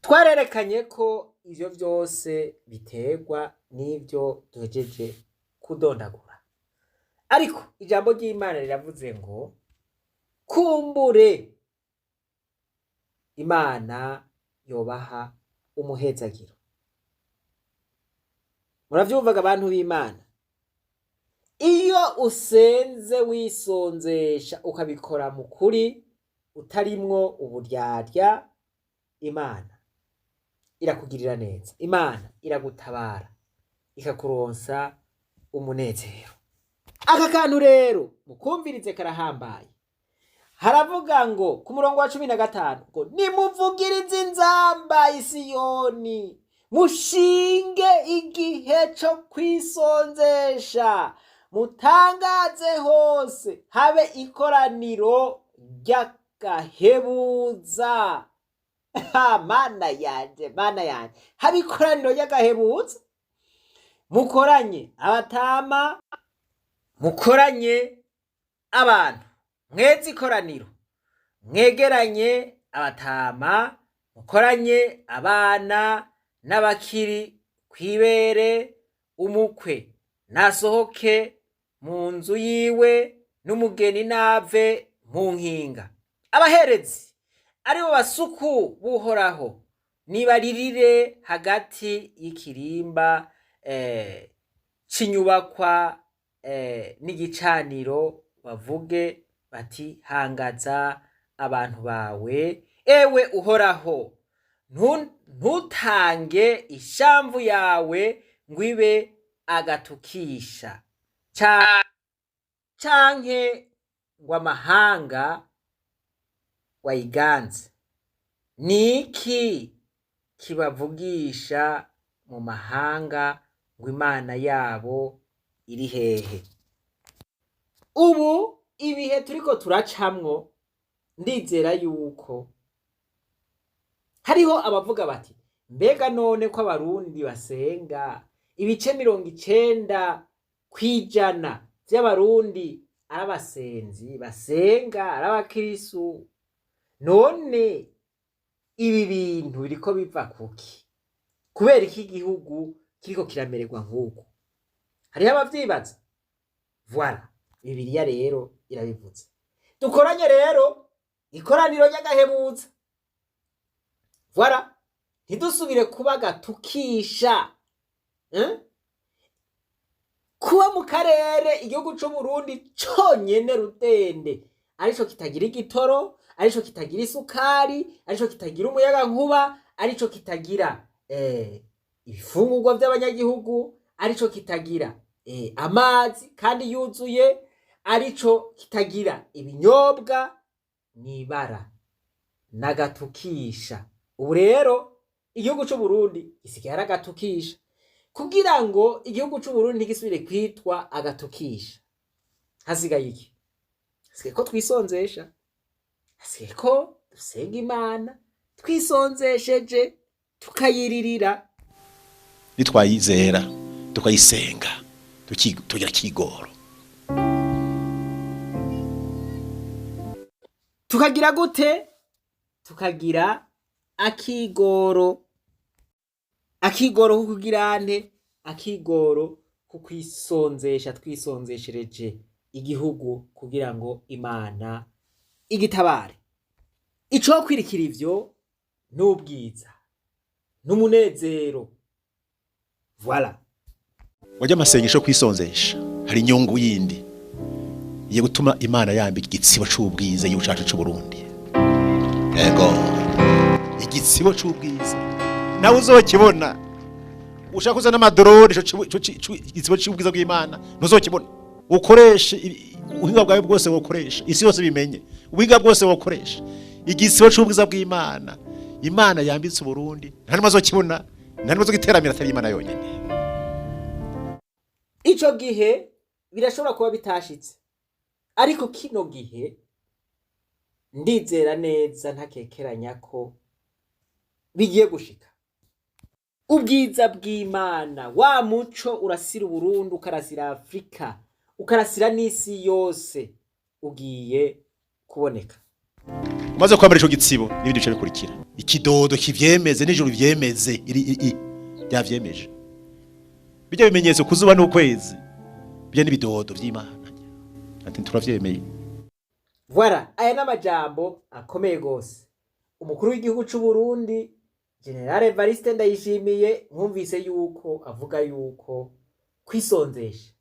twarerekanye ko ivyo vyose biterwa n'ivyo duhejeje kudondagura. Ariko ijambo ry'Imana riravuze ngo kumbure Imana yobaha umuhezagiro. Muravyumvaga abantu b'Imana? Iyo usenze wisonzesha ukabikora mu kuri utarimwo uburyarya, Imana irakugirira neza, Imana iragutabara ikakuronsa umunezero. Aka kantu rero mukumvirize karahambaye. Haravuga ngo ku murongo wa 15 ngo nimuvugirize inzamba isiyoni, mushinge igihe co kwisonzesha, mutangaze hose habe ikoraniro ry'agahebuza. Ha, Mana yanje, Mana yanje, habe ikoraniro ry'agahebuza, mukoranye abatama, mukoranye abantu, mweze ikoraniro, mwegeranye abatama, mukoranye abana n'abakiri kw'ibere, umukwe nasohoke mu nzu yiwe n'umugeni nave mu nkinga. Abaherezi aribo basuku b'Uhoraho nibaririre hagati y'ikirimba c'inyubakwa n'igicaniro, bavuge bati hangaza abantu bawe, ewe Uhoraho, ntutange ishamvu yawe ngo ibe agatukisha canke ngo amahanga wayiganze. Niki kibavugisha mu mahanga ngo Imana yabo iri hehe? Ubu ibihe turiko turacamwo, ndizera yuko hariho abavuga bati mbega none ko abarundi basenga, ibice 90% vy'abarundi ari abasenzi basenga, ari abakirisu, none ibi bintu biriko biva kuki? Kubera iki igihugu kiriko kiramererwa nk'uku? Hariho abavyibaza. Voilà, Bibiliya rero irabivuze. Dukoranye rero ikoraniro ry'agahebuza. Voilà, ntidusubire kuba gatukisha. Kuba mu karere igihugu c'Uburundi conyene rudende arico kitagira igitoro, arico kitagira isukari, arico kitagira umuyagankuba, arico kitagira ibifungurwa vy'abanyagihugu, arico kitagira amazi kandi yuzuye, arico kitagira ibinyobwa, n'ibara n'agatukisha. Ubu rero igihugu c'Uburundi gisigaye ari agatukisha. Kugira ngo igihugu c'Uburundi ntigisubire kwitwa agatukisha, hasigaye iki? Hasigaye ko twisonzesha, hasigaye ko dusenga Imana twisonzesheje, tukayiririra. Nitwayizera tukayisenga, tugira kigoro, tukagira gute? Tukagira akigoro. Akigoro ko kugira nte? Akigoro ko kwisonzesha, twisonzeshereje igihugu kugira ngo Imana igitabare. Ico kwirikira ivyo n'ubwiza n'umunezero. Voilà. Wajya amasengesho kwisonzesha, hari inyungu yindi igiye gutuma Imana yambika igitsibo c'ubwiza igihugu cacu c'Uburundi. Yego, igitsibo c'ubwiza nawe uzokibona. Ushaka kuzana amadorori, ico igitsibo c'ubwiza bw'Imana ntuzokibona. Ukoreshe ubuhinga bwawe bwose wokoresha, isi yose bimenye ubuhinga bwose wokoresha, igitsibo c'ubwiza bw'Imana Imana yambitse Uburundi nta n'umwe azokibona, nta n'umwe azogiteramira atari Imana yonyene. Ico gihe birashobora kuba bitashitse, ariko kino gihe ndizera neza ntakekeranya ko Bigiye gushika. Ubwiza bw'Imana, wa muco urasira Uburundi, ukarasira Afurika, ukarasira n'isi yose, ugiye kuboneka. Umaze kwambara ico gitsibo, n'ibindi bice bikurikira, ikidodo kivyemeze n'ijuru vyemeze, iri i ryavyemeje. Bijya bimenyetso kuzuba n'ukwezi, bijya n'ibidodo vy'Imana, ati turavyemeye. Voilà, aya n'amajambo akomeye gose. Umukuru w'igihugu c'u Burundi, General Evariste Ndayishimiye, mwumvise yuko avuga yuko kwisonzesha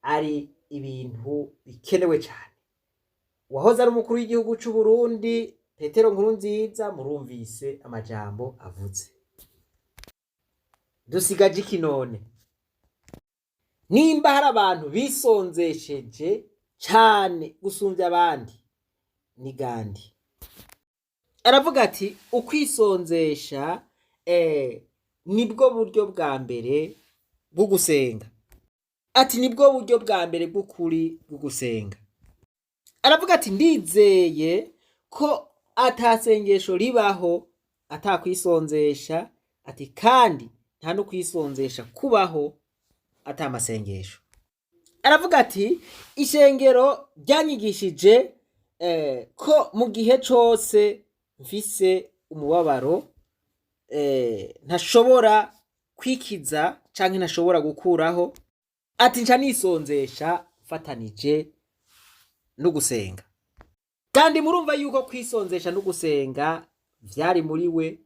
ari ibintu bikenewe cyane. Uwahoze ari umukuru w'igihugu c'u Burundi, Petero Nkurunziza, murumvise amajambo avuze. Dusigaje iki none? Nimba hari abantu bisonzesheje cane gusumvya abandi, ni Gandhi. Aravuga ati ukwisonzesha nibwo buryo bwa mbere bwo gusenga, ati nibwo buryo bwa mbere bw'ukuri bwo gusenga. Aravuga ati ndizeye ko atasengesho ribaho atakwisonzesha, ati kandi nta no kwisonzesha kubaho ata masengesho. Aravuga ati ishengero ryanyigishije ko mu gihe cose mfise umubabaro ntashobora kwikiza canke ntashobora gukuraho, ati nca nisonzesha mfatanije no gusenga. Kandi murumva yuko kwisonzesha no gusenga vyari muri we,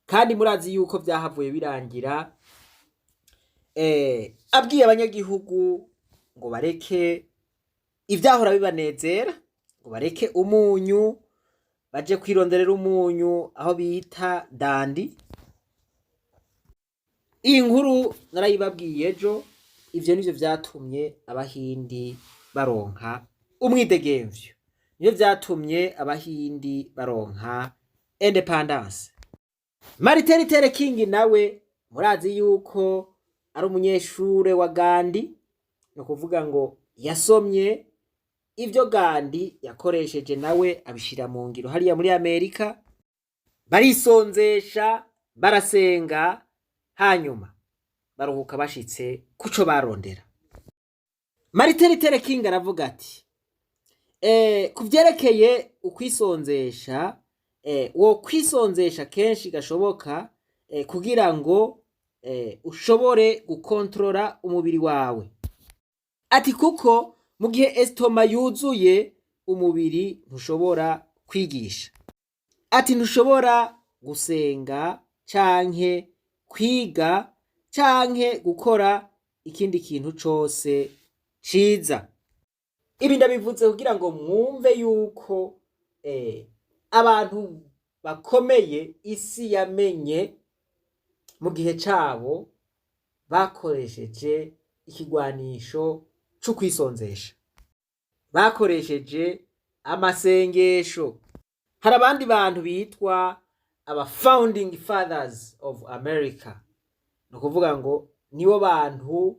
kandi murazi yuko vyahavuye birangira abwiye abanyagihugu ngo bareke ivyahora bibanezera, ngo bareke umunyu, baje kwironderera umunyu aho bita Dandi. Iyi nkuru narayibabwiye ejo. Ivyo nivyo vyatumye Abahindi baronka umwidegemvyo, nivyo vyatumye Abahindi baronka indépendance. Martin Luther King nawe murazi yuko ari umunyeshure wa Gandhi, ni ukuvuga ngo yasomye ivyo Gandhi yakoresheje, nawe abishira mu ngiro hariya muri Amerika. Barisonzesha, barasenga, hanyuma baruhuka bashitse kuco barondera. Martin Luther King aravuga ati ku vyerekeye ukwisonzesha, wo kwisonzesha kenshi gashoboka kugira ngo ushobore gukontorora umubiri wawe, ati kuko mu gihe estomac yuzuye, umubiri ntushobora kwigisha, ati ntushobora gusenga canke kwiga canke gukora ikindi kintu cose ciza. Ibi ndabivuze kugira ngo mwumve yuko abantu bakomeye isi yamenye mu gihe cabo bakoresheje ikigwanisho c'ukwisonzesha, bakoresheje amasengesho. Hari abandi bantu bitwa aba Founding Fathers of America, ni ukuvuga ngo nibo bantu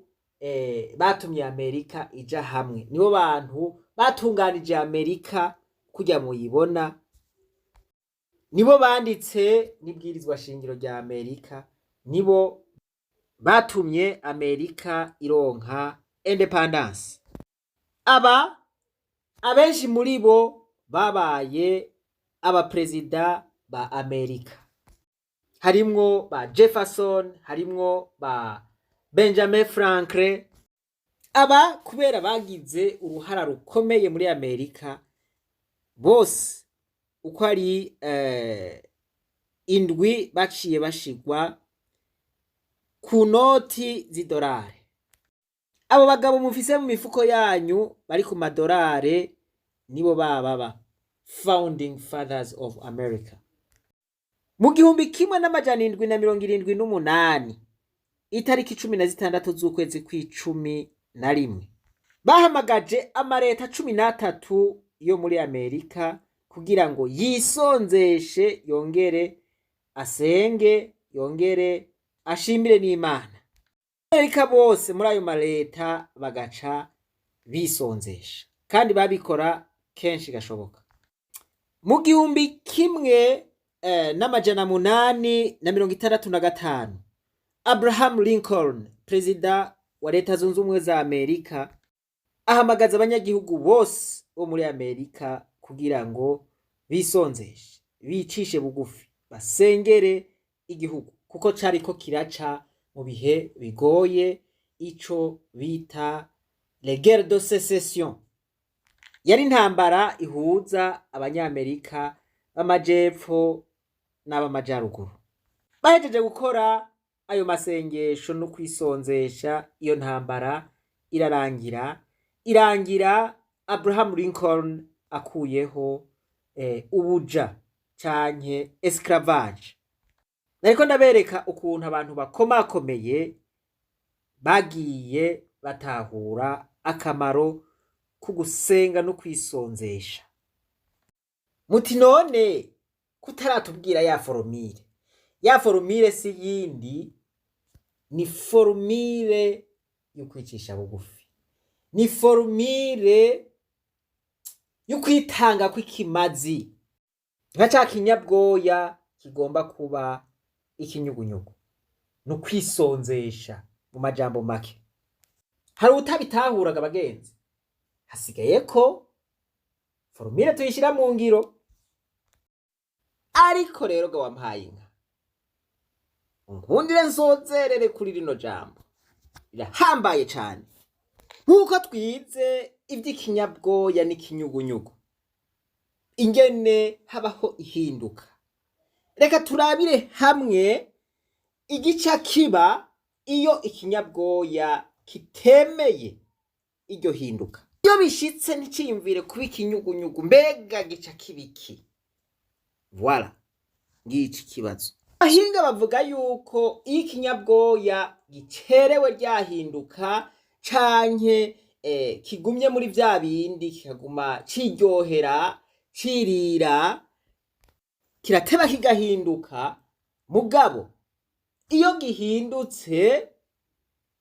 batumye Amerika ija hamwe, nibo bantu batunganije Amerika kurya muyibona, nibo banditse n'ibwirizwa shingiro rya Amerika, nibo batumye Amerika ironka indépendance. Aba abenshi muri bo babaye abaperezida ba Amerika, harimwo ba Jefferson, harimwo ba Benjamin Franklin. Aba kubera bagize uruhara rukomeye muri Amerika, bose uko ari indwi baciye bashigwa ku noti z'idolari. Abo bagabo mufise mu mifuko yanyu bari ku madolari nibo baba Founding Fathers of America. Mu 1778, itariki 16 z'ukwezi kw'icumi na rimwe, bahamagaje amareta 13 yo muri Amerika kugira ngo yisonzeshe, yongere asenge, yongere ashimire n'Imana. Amerika bose muri ayo mareta bagaca bisonzesha, kandi babikora kenshi gashoboka. Mu gihumbi kimwe 1865, Abraham Lincoln, perezida wa Leta Zunze Ubumwe za Amerika, ahamagaza abanyagihugu bose bo muri Amerika kugira ngo bisonzeshe, bicishe bugufi, basengere igihugu kuko cariko kiraca mu bihe bigoye, ico bita la guerre de sécession. Yari intambara ihuza Abanyamerika b'amajepfo n'ab'amajaruguru. Bahejeje gukora ayo masengesho no kwisonzesha, iyo ntambara irarangira. Irangira Abraham Lincoln akuyeho ubuja canke esclavage. Nariko ndabereka ukuntu abantu bakomakomeye bagiye batahura akamaro ko gusenga no kwisonzesha. Muti none kutaratubwira ya formule? Ya formule si yindi, ni formule yo kwicisha bugufi, ni formule yo kwitanga kw'ikimazi nka ca kinyabwoya kigomba kuba ikinyugunyugu. Ni ukwisonzesha mu majambo make. Hari utabitahuraga, abagenzi? Hasigaye ko formule tuyishyira mu ngiro. Ariko rero ga wampaye inka, unkundire nsozerere kuri rino jambo, rirahambaye cane. Nk'uko twize ivy'ikinyabwoya n'ikinyugunyugu, ingene habaho ihinduka, reka turabire hamwe igica kiba iyo ikinyabwoya kitemeye iryo hinduka. Iyo bishitse nticiyumvire kuba ikinyugunyugu, mbega gica kibiki? Voilà, ngici ikibazo. Abahinga bavuga yuko iyo ikinyabwoya gicerewe ryahinduka canke kigumye muri vya bindi, kikaguma ciryohera, cirira, kirateba kigahinduka. Mugabo iyo gihindutse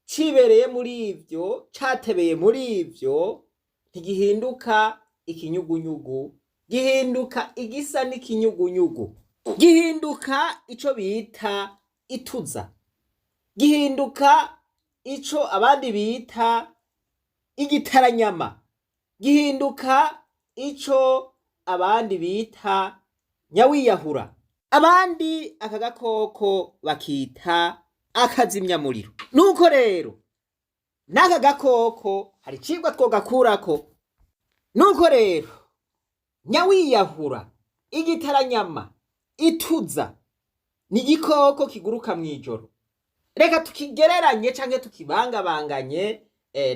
cibereye muri ivyo, catebeye muri ivyo, ntigihinduka ikinyugunyugu, gihinduka igisa n'ikinyugunyugu, gihinduka ico bita ituza, gihinduka ico abandi bita igitaranyama, gihinduka ico abandi bita nyawiyahura, abandi aka gakoko bakita akazimyamuriro. Nuko rero n'aka gakoko hari icigwa twogakurako. Nuko rero nyawiyahura, igitaranyama, ituza ni igikoko kiguruka mw'ijoro. Reka tukigereranye canke tukibangabanganye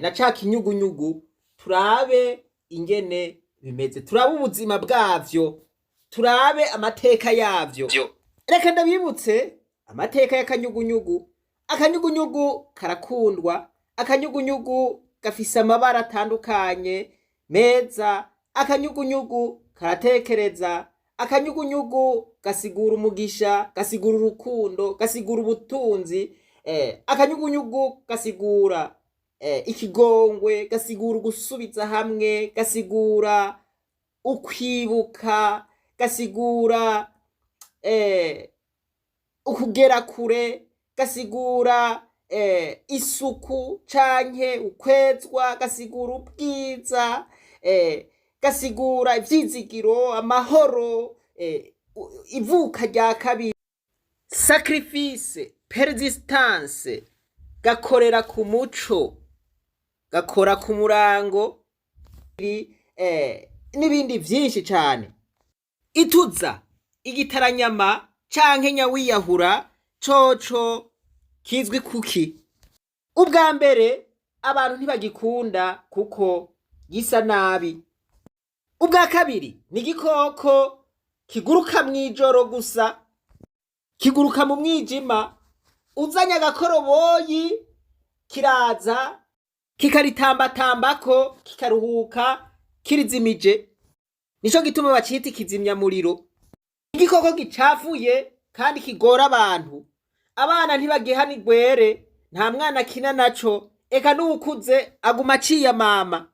na ca kinyugunyugu, turabe ingene bimeze, turabe ubuzima bwavyo, turabe amateka yavyo. Reka ndabibutse amateka y'akanyugunyugu. Akanyugunyugu karakundwa, akanyugunyugu gafise amabara atandukanye meza, akanyugunyugu karatekereza, akanyugunyugu gasigura umugisha, gasigura urukundo, gasigura ubutunzi, akanyugunyugu gasigura ikigongwe, gasigura ugusubiza hamwe, gasigura ukwibuka, gasigura ukugera kure, gasigura isuku canke ukwezwa, gasigura ubwiza, gasigura ivyizigiro, amahoro, ivuka rya kabiri, sacrifice, persistance, gakorera ku muco, gakora ku murango, n'ibindi vyinshi cane. Ituza, igitaranyama canke nyawiyahura coco kizwi kuki? Ubwa mbere, abantu ntibagikunda kuko gisa nabi. Ubwa kabiri, ni igikoko kiguruka mw'ijoro gusa, kiguruka mu mwijima. Uzanye agakoroboyi kiraza kikaritambatambako, kikaruhuka kirizimije. Nico gituma bacita ikizimyamuriro. Igikoko gicafuye kandi kigora abantu. Abana ntibagihana igwere, nta mwana akina naco, eka n'uwukuze aguma aciye amama.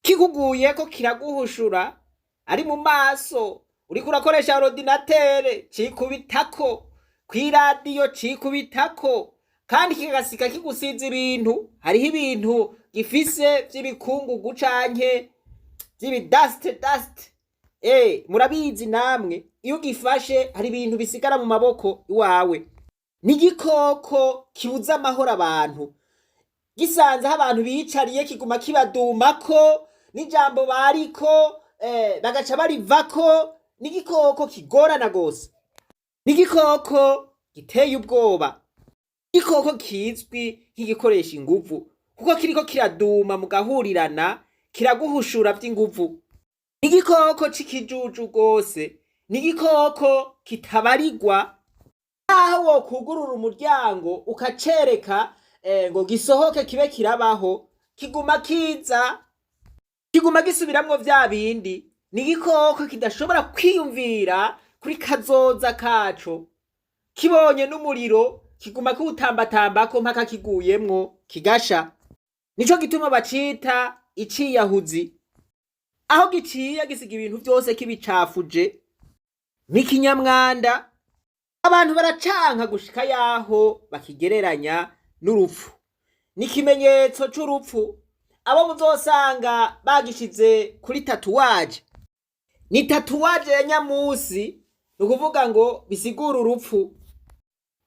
Kikuguyeko kiraguhushura, ari mu maso. Uriko urakoresha ordinatere cikubitako, kw'iradiyo cikubitako, kandi kigasika kigusiza ibintu. Hariho ibintu gifise vy'ibikungugu canke vy'ibidasite dasite. Murabizi namwe, iyo ugifashe hari ibintu bisigara mu maboko iwawe. Ni igikoko kibuza amahoro abantu. Gisanze aho abantu biyicariye kiguma kibadumako n'ijambo bariko bagaca barivako. Ni igikoko kigorana gose, ni igikoko giteye ubwoba, igikoko kizwi nk'igikoresha inguvu, kuko kiriko kiraduma mugahurirana kiraguhushura vy'inguvu. Ni igikoko c'ikijuju gose, ni igikoko kitabarigwa. Naho wokugurura umuryango ukacereka ngo gisohoke kibe kirabaho, kiguma kiza, kiguma gisubiramwo vya bindi. Ni igikoko kidashobora kwiyumvira kuri kazoza kaco. Kibonye n'umuriro kiguma kiwutambatambako mpaka kiguyemwo kigasha. Nico gituma bacita iciyahuzi. Aho giciye gisiga ibintu vyose kibicafuje. Ni ikinyamwanda. Abantu baracanka gushika yaho bakigereranya n'urupfu. Ni ikimenyetso c'urupfu. Abo muzosanga bagishize kuri tatuwaje, ni tatuwaje ya nyamusi, ni ukuvuga ngo bisigura urupfu.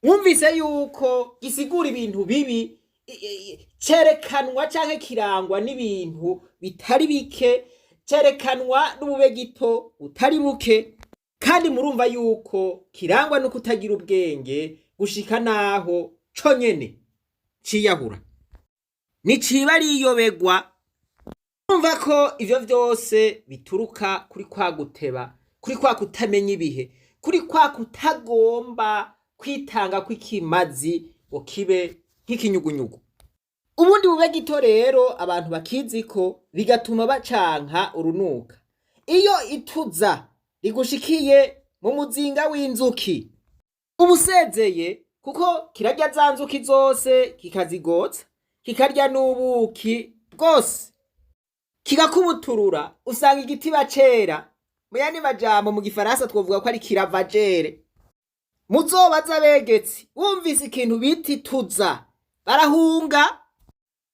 Mwumvise yuko gisigura ibintu bibi, cerekanwa canke kirangwa n'ibintu bitari bike, cerekanwa n'ubube gito butari buke, kandi murumva yuko kirangwa no kutagira ubwenge gushika naho conyene ciyahura. Niciba riyobegwa. Urumva ko ivyo vyose bituruka kuri kwa guteba, kuri kwa kutamenya ibihe, kuri kwa kutagomba kwitanga kw'ikimazi ngo kibe nk'ikinyugunyugu. Ubundi bube gito rero abantu bakizi ko bigatuma bacanka urunuka. Iyo ituza rigushikiye mu muzinga w'inzuki, uba usezeye, kuko kirarya za nzuki zose kikazigotsa, kikarya n'ubuki bwose, kikakubuturura, usanga igitiba cera. Mu yandi majambo, mu gifaransa twovuga ko ari kiravagere. Muzobaza abegetsi, wumvise ikintu bita ituza barahunga.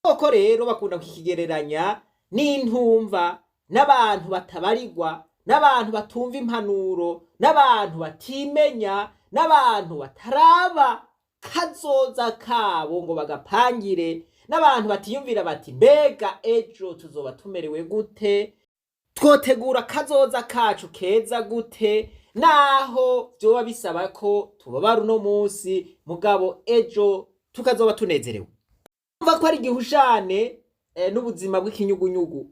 Koko rero bakunda kukigereranya n'intumva, n'abantu batabarigwa, n'abantu batumva impanuro, n'abantu batimenya, n'abantu bataraba kazoza kabo ngo bagapangire, n'abantu batiyumvira bati mbega ejo tuzoba tumerewe gute, twotegura kazoza kacu keza gute, naho vyoba bisaba ko tubabara uno munsi, mugabo ejo tukazoba tunezerewe. Umva ko ari igihushane n'ubuzima bw'ikinyugunyugu.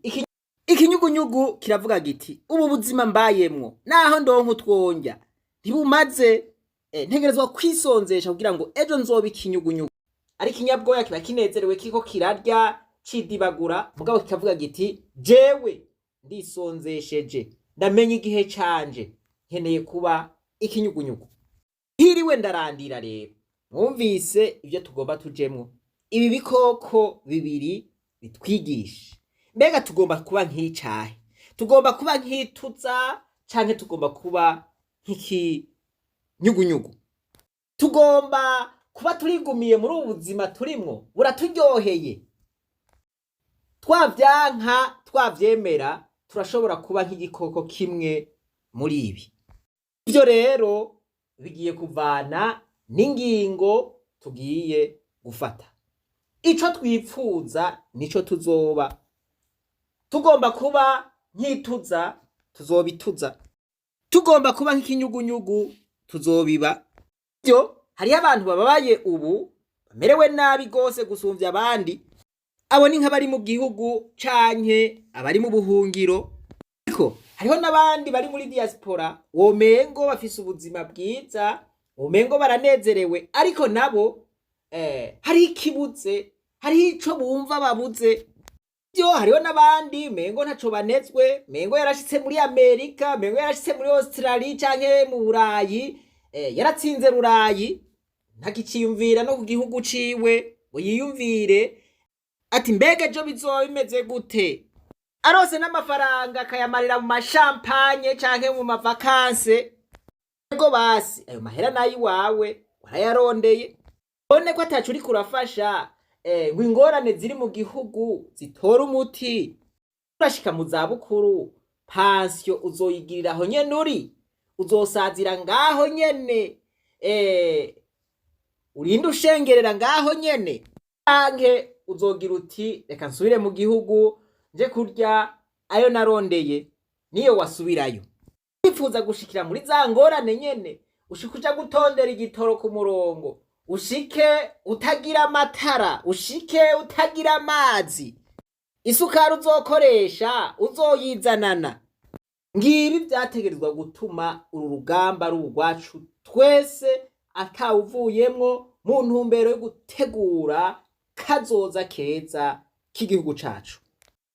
Ikinyugunyugu kiravuga giti ubu buzima mbayemwo, naho ndonka utwonja ntibumaze, ntegerezwa kwisonzesha kugira ngo ejo nzobe ikinyugunyugu. Ariko inyabwoya kiba kinezerewe kiriko kirarya cidibagura, mugabo kikavuga giti jewe ndisonzesheje, ndamenya igihe canje, nkeneye kuba ikinyugunyugu. Hiriwe ndarandira. Rero mwumvise ibyo tugomba tujemwo. Ibi bikoko bibiri bitwigisha, mbega tugomba kuba nk'icahe? Tugomba kuba nk'ituza canke tugomba kuba nk'ikinyugunyugu? Tugomba kuba turigumiye muri ubu buzima turimwo buraturyoheye? Twavyanka twavyemera, turashobora kuba nk'igikoko kimwe muri ibi. Ivyo rero bigiye kuvana n'ingingo tugiye gufata. Ico twipfuza nico tuzoba. Tugomba kuba nk'ituza, tuzobituza. Tugomba kuba nk'ikinyugunyugu, tuzobiba. Byo hariho abantu bababaye ubu, bamerewe nabi gose gusumvya abandi. Abo ni nk'abari mu gihugu canke abari mu buhungiro, ariko hariho n'abandi bari muri diaspora womengo bafise ubuzima bwiza, womengo baranezerewe, ariko nabo hariho ikibuze, hariho ico bumva babuze. Byo hariho n'abandi mengo ntaco banezwe, mengo yarashitse muri Amerika, mengo yarashitse muri Australia canke mu Burayi, yaratsinze Burayi, ntakiciyumvira no ku gihugu ciwe ngo yiyumvire ati mbega ejo bizoba bimeze gute. Arose n'amafaranga akayamarira mu mashampanye canke mu mavakanse. Ego basi, ayo mahera nayo iwawe warayarondeye. None ko ataco uriko urafasha ngo ingorane ziri mu gihugu zitore umuti? Urashika mu zabukuru, pansiyo uzoyigirira aho nyene uri, uzosazira ngaho nyene, urinde ushengerera ngaho nyene, canke uzogira uti: "Reka nsubire mu gihugu nje kurya ayo narondeye"? Niyo wasubirayo, wifuza gushikira muri za ngorane nyene, ushike uja gutondera igitoro ku murongo, ushike utagira amatara, ushike utagira amazi, isukari uzokoresha uzoyizanana. Ngibi vyategerezwa gutuma uru rugamba ari urwacu twese, atawuvuyemwo, mu ntumbero yo gutegura kazoza keza k'igihugu cacu.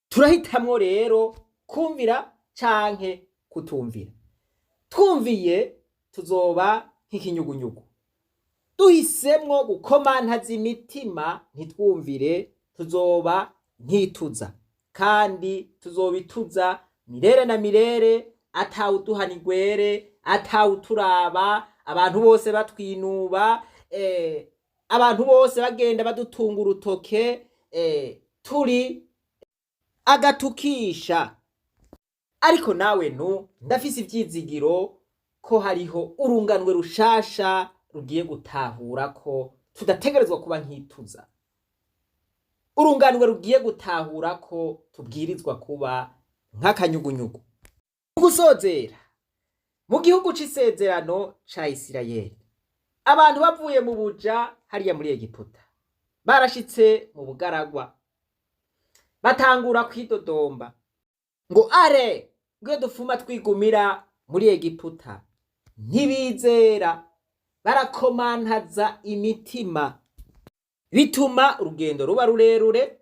Turahitamwo rero kumvira canke kutumvira. Twumviye tuzoba nk'ikinyugunyugu, duhisemwo gukomantaza imitima ntitwumvire, tuzoba nkituza, kandi tuzobituza mirere na mirere, atawuduhana igwere, atawuturaba, abantu bose batwinuba, abantu bose bagenda badutunga urutoke, turi agatukisha. Ariko nawe nu ndafise ivyizigiro ko hariho urunganwe rushasha rugiye gutahura ko tudategerezwa kuba nkituza, urunganwe rugiye gutahura ko tubwirizwa kuba nk'akanyugunyugu. Mu gusozera, mu gihugu c'isezerano ca Isirayeli, abantu bavuye mu buja hariya muri Egiputa, barashitse mu bugaragwa, batangura kwidodomba ngo: "Are ngo dufuma twigumira muri Egiputa." Ntibizera, barakomantaza imitima, bituma urugendo ruba rurerure.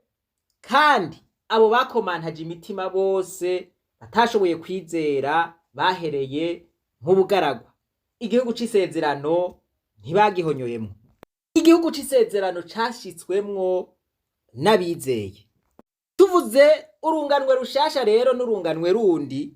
Kandi abo bakomantaje imitima bose batashoboye kwizera bahereye mu bugaragwa, igihugu c'isezerano ntibagihonyoyemwo. Igihugu c'isezerano cashitswemwo n'abizeye. Tuvuze urunganwe rushasha rero n'urunganwe rundi,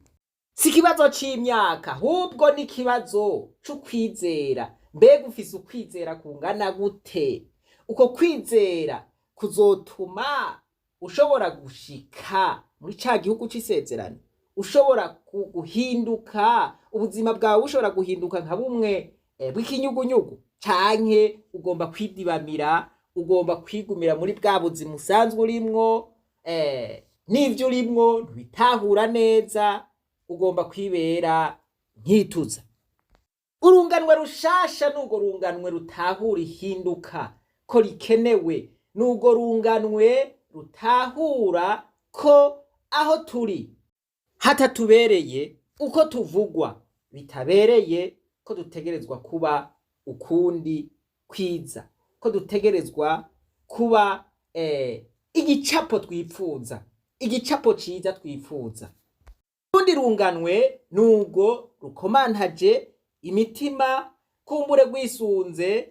si ikibazo c'imyaka, ahubwo n'ikibazo c'ukwizera. Mbega ufise ukwizera kungana gute? Uko kwizera kuzotuma ushobora gushika muri ca gihugu c'isezerano, ushobora guhinduka, ubuzima bwawe bushobora guhinduka nka bumwe bw'ikinyugunyugu, canke ugomba kwidibamira, ugomba kwigumira muri bwa buzima usanzwe urimwo, n'ivyo urimwo ntubitahura neza, ugomba kwibera nkituza? Urunganwe rushasha n'urwo runganwe rutahura ihinduka ko rikenewe, n'urwo runganwe rutahura ko aho turi hatatubereye, uko tuvugwa bitabereye, ko dutegerezwa kuba ukundi kwiza, ko dutegerezwa kuba igicapo twipfuza, igicapo ciza twipfuza. Urundi runganwe nubwo rukomantaje imitima, kumbure rwisunze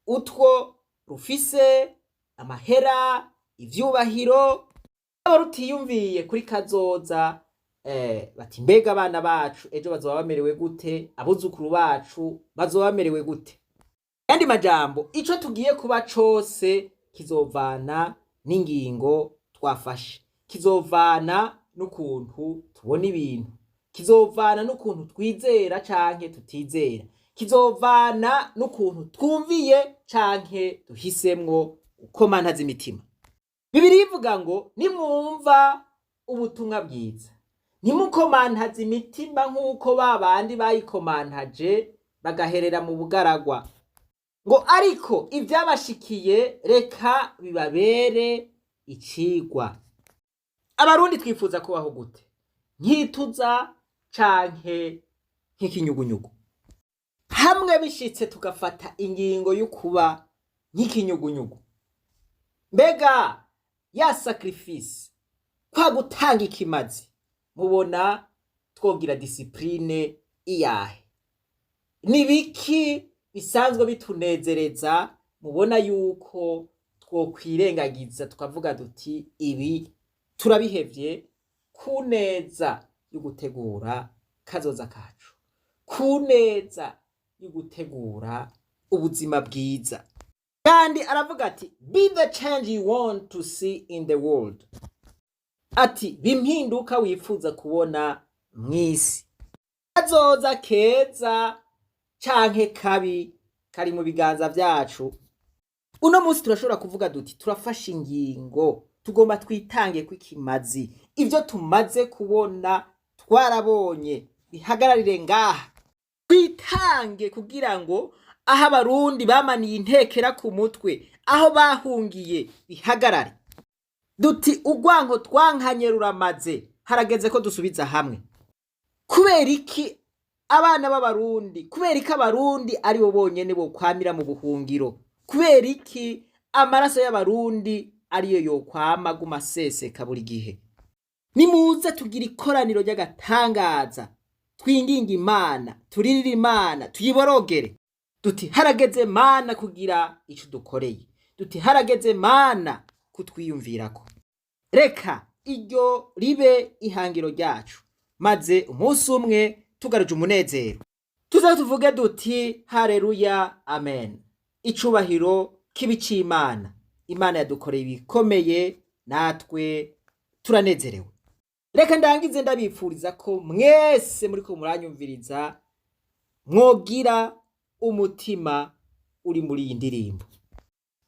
utwo rufise, amahera, ivyubahiro, aba rutiyumviye kuri kazoza, bati: "Mbega abana bacu ejo bazoba bamerewe gute? Abuzukuru bacu bazoba bamerewe gute?" Yandi majambo, ico tugiye kuba cose kizovana n'ingingo twafashe, kizovana n'ukuntu tubona ibintu, kizovana n'ukuntu twizera canke tutizera, kizovana n'ukuntu twumviye canke duhisemwo gukomantaza imitima. Bibiliya ivuga ngo: "Nimwumva ubutumwa bwiza, ntimukomantaze imitima nk'uko ba bandi bayikomantaje bagaherera mu bugaragwa." Ngo ariko ivyabashikiye reka bibabere icigwa. Abarundi twifuza kubaho gute? Nkituza canke nk'ikinyugunyugu? Hamwe bishitse tugafata ingingo y'ukuba nk'ikinyugunyugu, mbega ya sacrifice, kwa gutanga ikimazi, mubona twogira discipline iyahe? Ni biki bisanzwe bitunezereza mubona yuko twokwirengagiza tukavuga duti: "Ibi Turabihevye ku neza yo gutegura kazoza kacu, ku neza yo gutegura ubuzima bwiza. Kandi aravuga ati: "Be the change you want to see in the world." Ati: "Bimpinduka wifuza kubona mw'isi." Kazoza keza canke kabi kari mu biganza vyacu. Uno munsi turashobora kuvuga duti: turafashe ingingo, tugomba twitange kw'ikimazi. Ivyo tumaze kubona, twarabonye, bihagararire ngaha. Twitange kugira ngo aho Abarundi bamaniye intekera ku mutwe, aho bahungiye, bihagarare. Duti: urwanko twankanye ruramaze, harageze ko dusubiza hamwe. Kubera iki abana b'Abarundi, kubera iki Abarundi ari bo bonyene bokwamira mu buhungiro? Kubera iki amaraso y'Abarundi ariyo yokwama aguma aseseka buri gihe? Nimuze tugira ikoraniro ry'agatangaza, twinginga Imana, turirire Imana, tuyiborogere duti: harageze Mana kugira ico dukoreye. Duti: harageze Mana kutwiyumvirako. Reka iryo ribe ihangiro ryacu, maze umunsi umwe tugaruje umunezero tuze tuvuge duti: hareruya, amen, icubahiro kibi c'Imana. Imana yadukoreye ibikomeye, natwe turanezerewe. Reka ndangize ndabipfuriza ko mwese muriko muranyumviriza mwogira umutima uri muri iyi ndirimbo,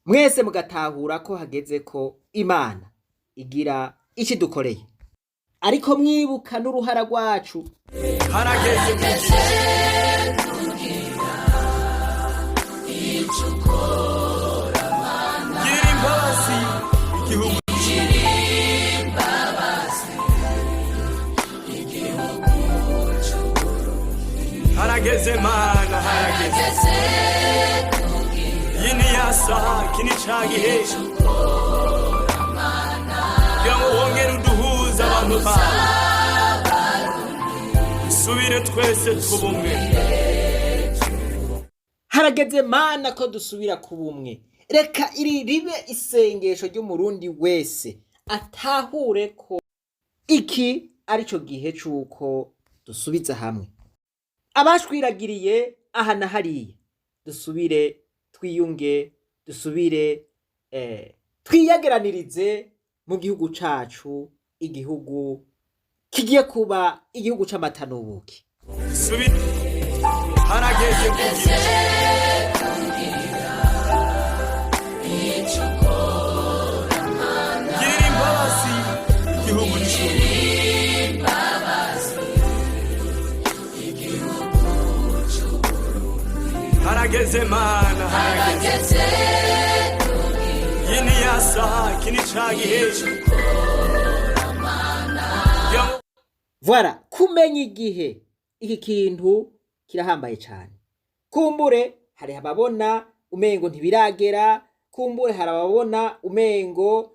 mwese mugatahura ko hageze ko Imana igira ikidukoreye, ariko mwibuka n'uruhara rwacu. Harageze kugira gira imbabazi igihugu. Harageze Mana, harageze. Iyi ni ya saha, iki ni ca gihe kugira ngo wongere uduhuze abantu bawe, dusubire twese tw'ubumwe. Harageze Mana ko dusubira ku bumwe. Reka iri ribe isengesho ry'Umurundi wese, atahure ko iki arico gihe c'uko dusubiza hamwe abashwiragiriye aha na hariya, dusubire twiyunge, dusubire twiyageranirize mu gihugu cacu, igihugu kigiye kuba igihugu c'amata n'ubuki. Dusubire, harageze kugira girira imbabazi igihugu c'Uburundi. Harageze Mana, harageze. Iyi ni ya saha, iki ni ca gihe kugira ngo Voilà, kumenya igihe, iki kintu kirahambaye cyane. Kumbure hari ababona umengo ntibiragera, kumbure hari ababona umengo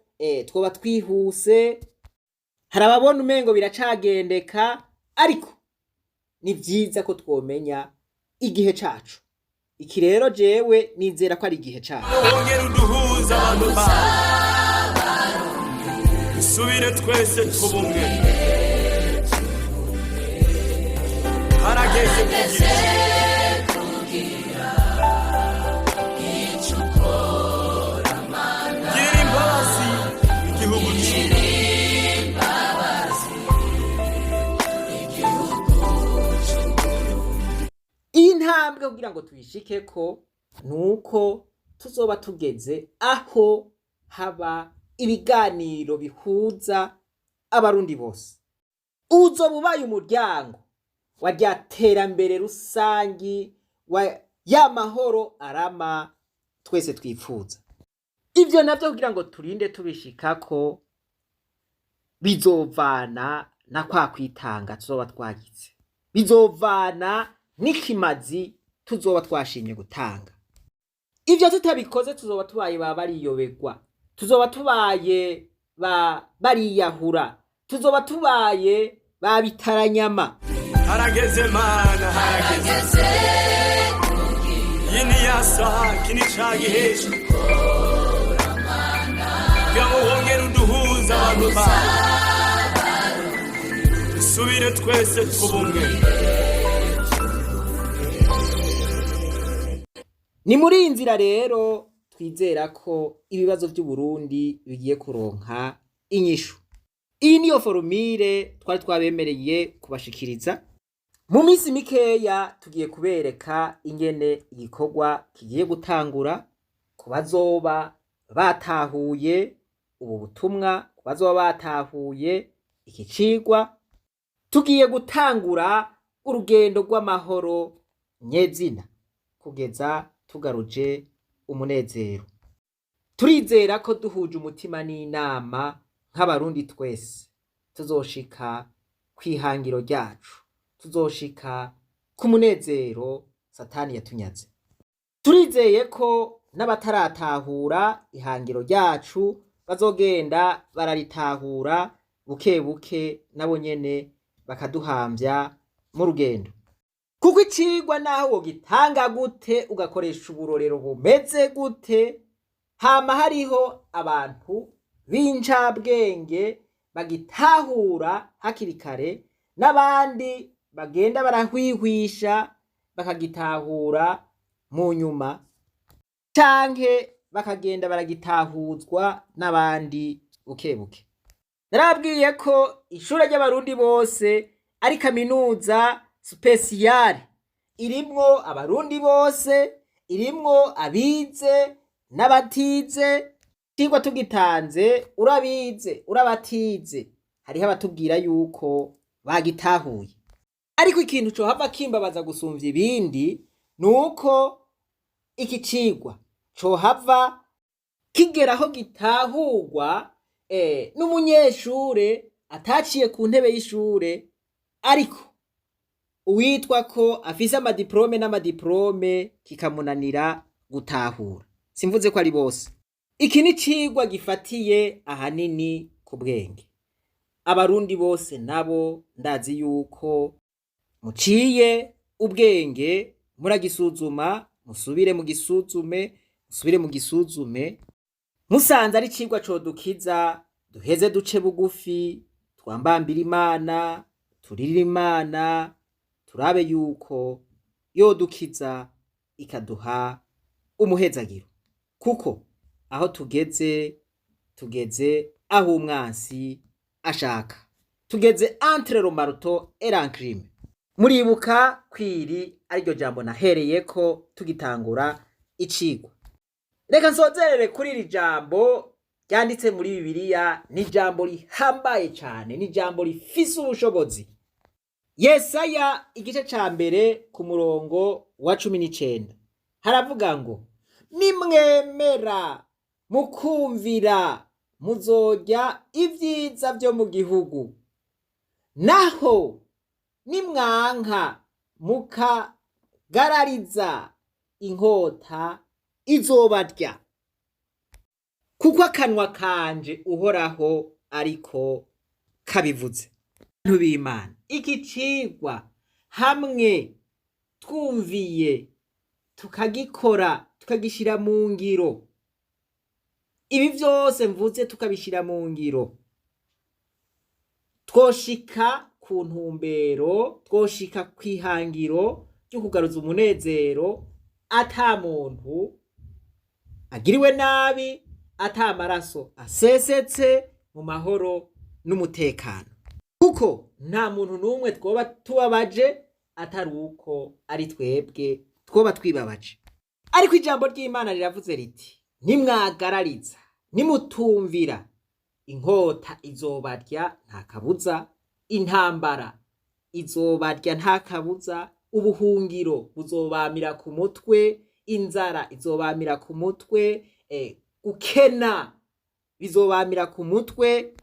twoba twihuse, hari ababona umengo biracagendeka, ariko ni vyiza ko twomenya igihe cacu. Iki rero jewe nizera ko ari igihe cacu. Wongere uduhuze abantu bawe, dusubire twese tw'ubumwe. Harageze kugira girira imbabazi igihugu c'Uburundi. Iyi ntambwe kugira ngo tuyishikeko nuko tuzoba tugeze aho haba ibiganiro bihuza Abarundi bose. Uzoba ubaye umuryango wa rya terambere rusangi, wa ya mahoro arama twese twipfuza. Ivyo navyo kugira ngo turinde tubishikako bizovana na kwa kwitanga tuzoba twagize, bizovana n'ikimazi tuzoba twashimye gutanga. Ivyo tutabikoze tuzoba tubaye ba bariyobegwa, tuzoba tubaye ba bariyahura, tuzoba tubaye ba bitaranyama. Harageze Mana, harageze. Iyi ni ya saha, iki ni ca gihe kugira ngo wongere uduhuze abantu bawe. Dusubire twese tubumwe. Ni muri iyi nzira rero twizera ko ibibazo by'Uburundi bigiye kuronka inyishu. Iyi niyo formule twari twabemereye kubashikiriza. Mu minsi mikeya tugiye kubereka ingene igikorwa kigiye gutangura ku bazoba batahuye ubu butumwa, ku bazoba batahuye iki cigwa. Tugiye gutangura urugendo rw'amahoro nyezina kugeza tugaruje umunezero. Turizera ko duhuje umutima n'inama nk'Abarundi twese tuzoshika kw'ihangiro ryacu, tuzoshika ku munezero Satani yatunyaze. Turizeye ko n'abataratahura ihangiro ryacu bazogenda bararitahura buke buke, nabo nyene bakaduhamvya mu rugendo. Kuko icigwa naho wogitanga gute, ugakoresha uburorero bumeze gute, hama hariho abantu b'incabwenge bagitahura hakiri kare n'abandi bagenda barahwihwisha bakagitahura mu nyuma, canke bakagenda baragitahuzwa n'abandi buke buke. Narabwiye ko ishure ry'Abarundi bose ari kaminuza spéciale irimwo Abarundi bose, irimwo abize n'abatize. Icigwa tugitanze, urabize urabatize, hariho abatubwira yuko bagitahuye. Ariko ikintu cohava kimbabaza gusumvya ibindi ni uko iki cigwa cohava kigera aho gitahurwa n'umunyeshure ataciye ku ntebe y'ishure, ariko uwitwa ko afise amadiplome n'amadiplome kikamunanira gutahura. Simvuze ko ari bose. Iki ni cigwa gifatiye ahanini ku bwenge. Abarundi bose nabo ndazi yuko muciye ubwenge, muragisuzuma, musubire mugisuzume, musubire mugisuzume. Musanze ari icigwa codukiza, duheze duce bugufi, twambambire Imana, turirire Imana, turabe yuko yodukiza ikaduha umuhezagiro. Kuko aho tugeze, tugeze aho umwansi ashaka. Tugeze entre le marteau et l'enclume. Muribuka kwiri ariryo jambo nahereyeko tugitangura icigwa. Reka nsozerere kuri iri jambo ryanditse muri Bibiliya. Ni ijambo rihambaye cane, ni ijambo rifise ubushobozi. Yesaya igice ca mbere ku murongo wa 19 haravuga ngo: "Nimwemera mukumvira, muzorya ibyiza vyo mu gihugu, naho nimwanka mukagarariza, inkota izobarya, kuko akanwa kanje Uhoraho ariko kabivuze." Bantu b'Imana, iki cigwa hamwe twumviye, tukagikora, tukagishira mu ngiro, ibi vyose mvuze tukabishira mu ngiro, twoshika ku ntumbero, twoshika kw'ihangiro ryo kugaruza umunezero, ata muntu agiriwe nabi, ata amaraso asesetse, mu mahoro n'umutekano, kuko nta muntu n'umwe twoba tubabaje atari uko ari twebwe twoba twibabaje. Ariko ijambo ry'Imana riravuze riti: "Nimwagarariza, nimutumvira, inkota izobarya nta kabuza, intambara izobarya nta kabuza, ubuhungiro buzobamira ku mutwe, inzara izobamira ku mutwe, gukena bizobamira ku mutwe,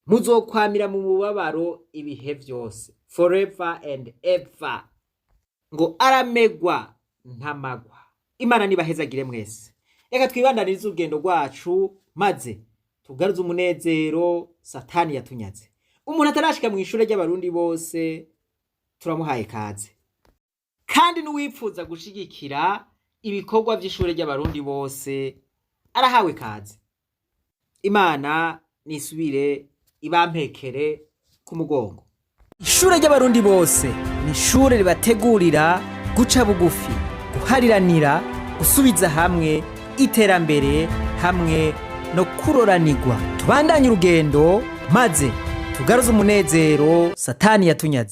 muzokwamira mu mubabaro ibihe vyose, forever and ever." Ngo aramegwa ntamagwa. Imana nibahezagire mwese. Reka twibandanirize urugendo rwacu maze tugaruze umunezero Satani yatunyaze. Umuntu atarashika mu ishure ry'Abarundi bose turamuhaye kaze, kandi n'uwipfuza gushigikira ibikorwa vy'ishure ry'Abarundi bose arahawe kaze. Imana nisubire ibampekere ku mugongo. Ishure ry'Abarundi bose ni ishure ribategurira guca bugufi, guhariranira, gusubiza hamwe, iterambere hamwe no kuroranirwa. Tubandanye urugendo maze tugaruze umunezero satani yatunyaze.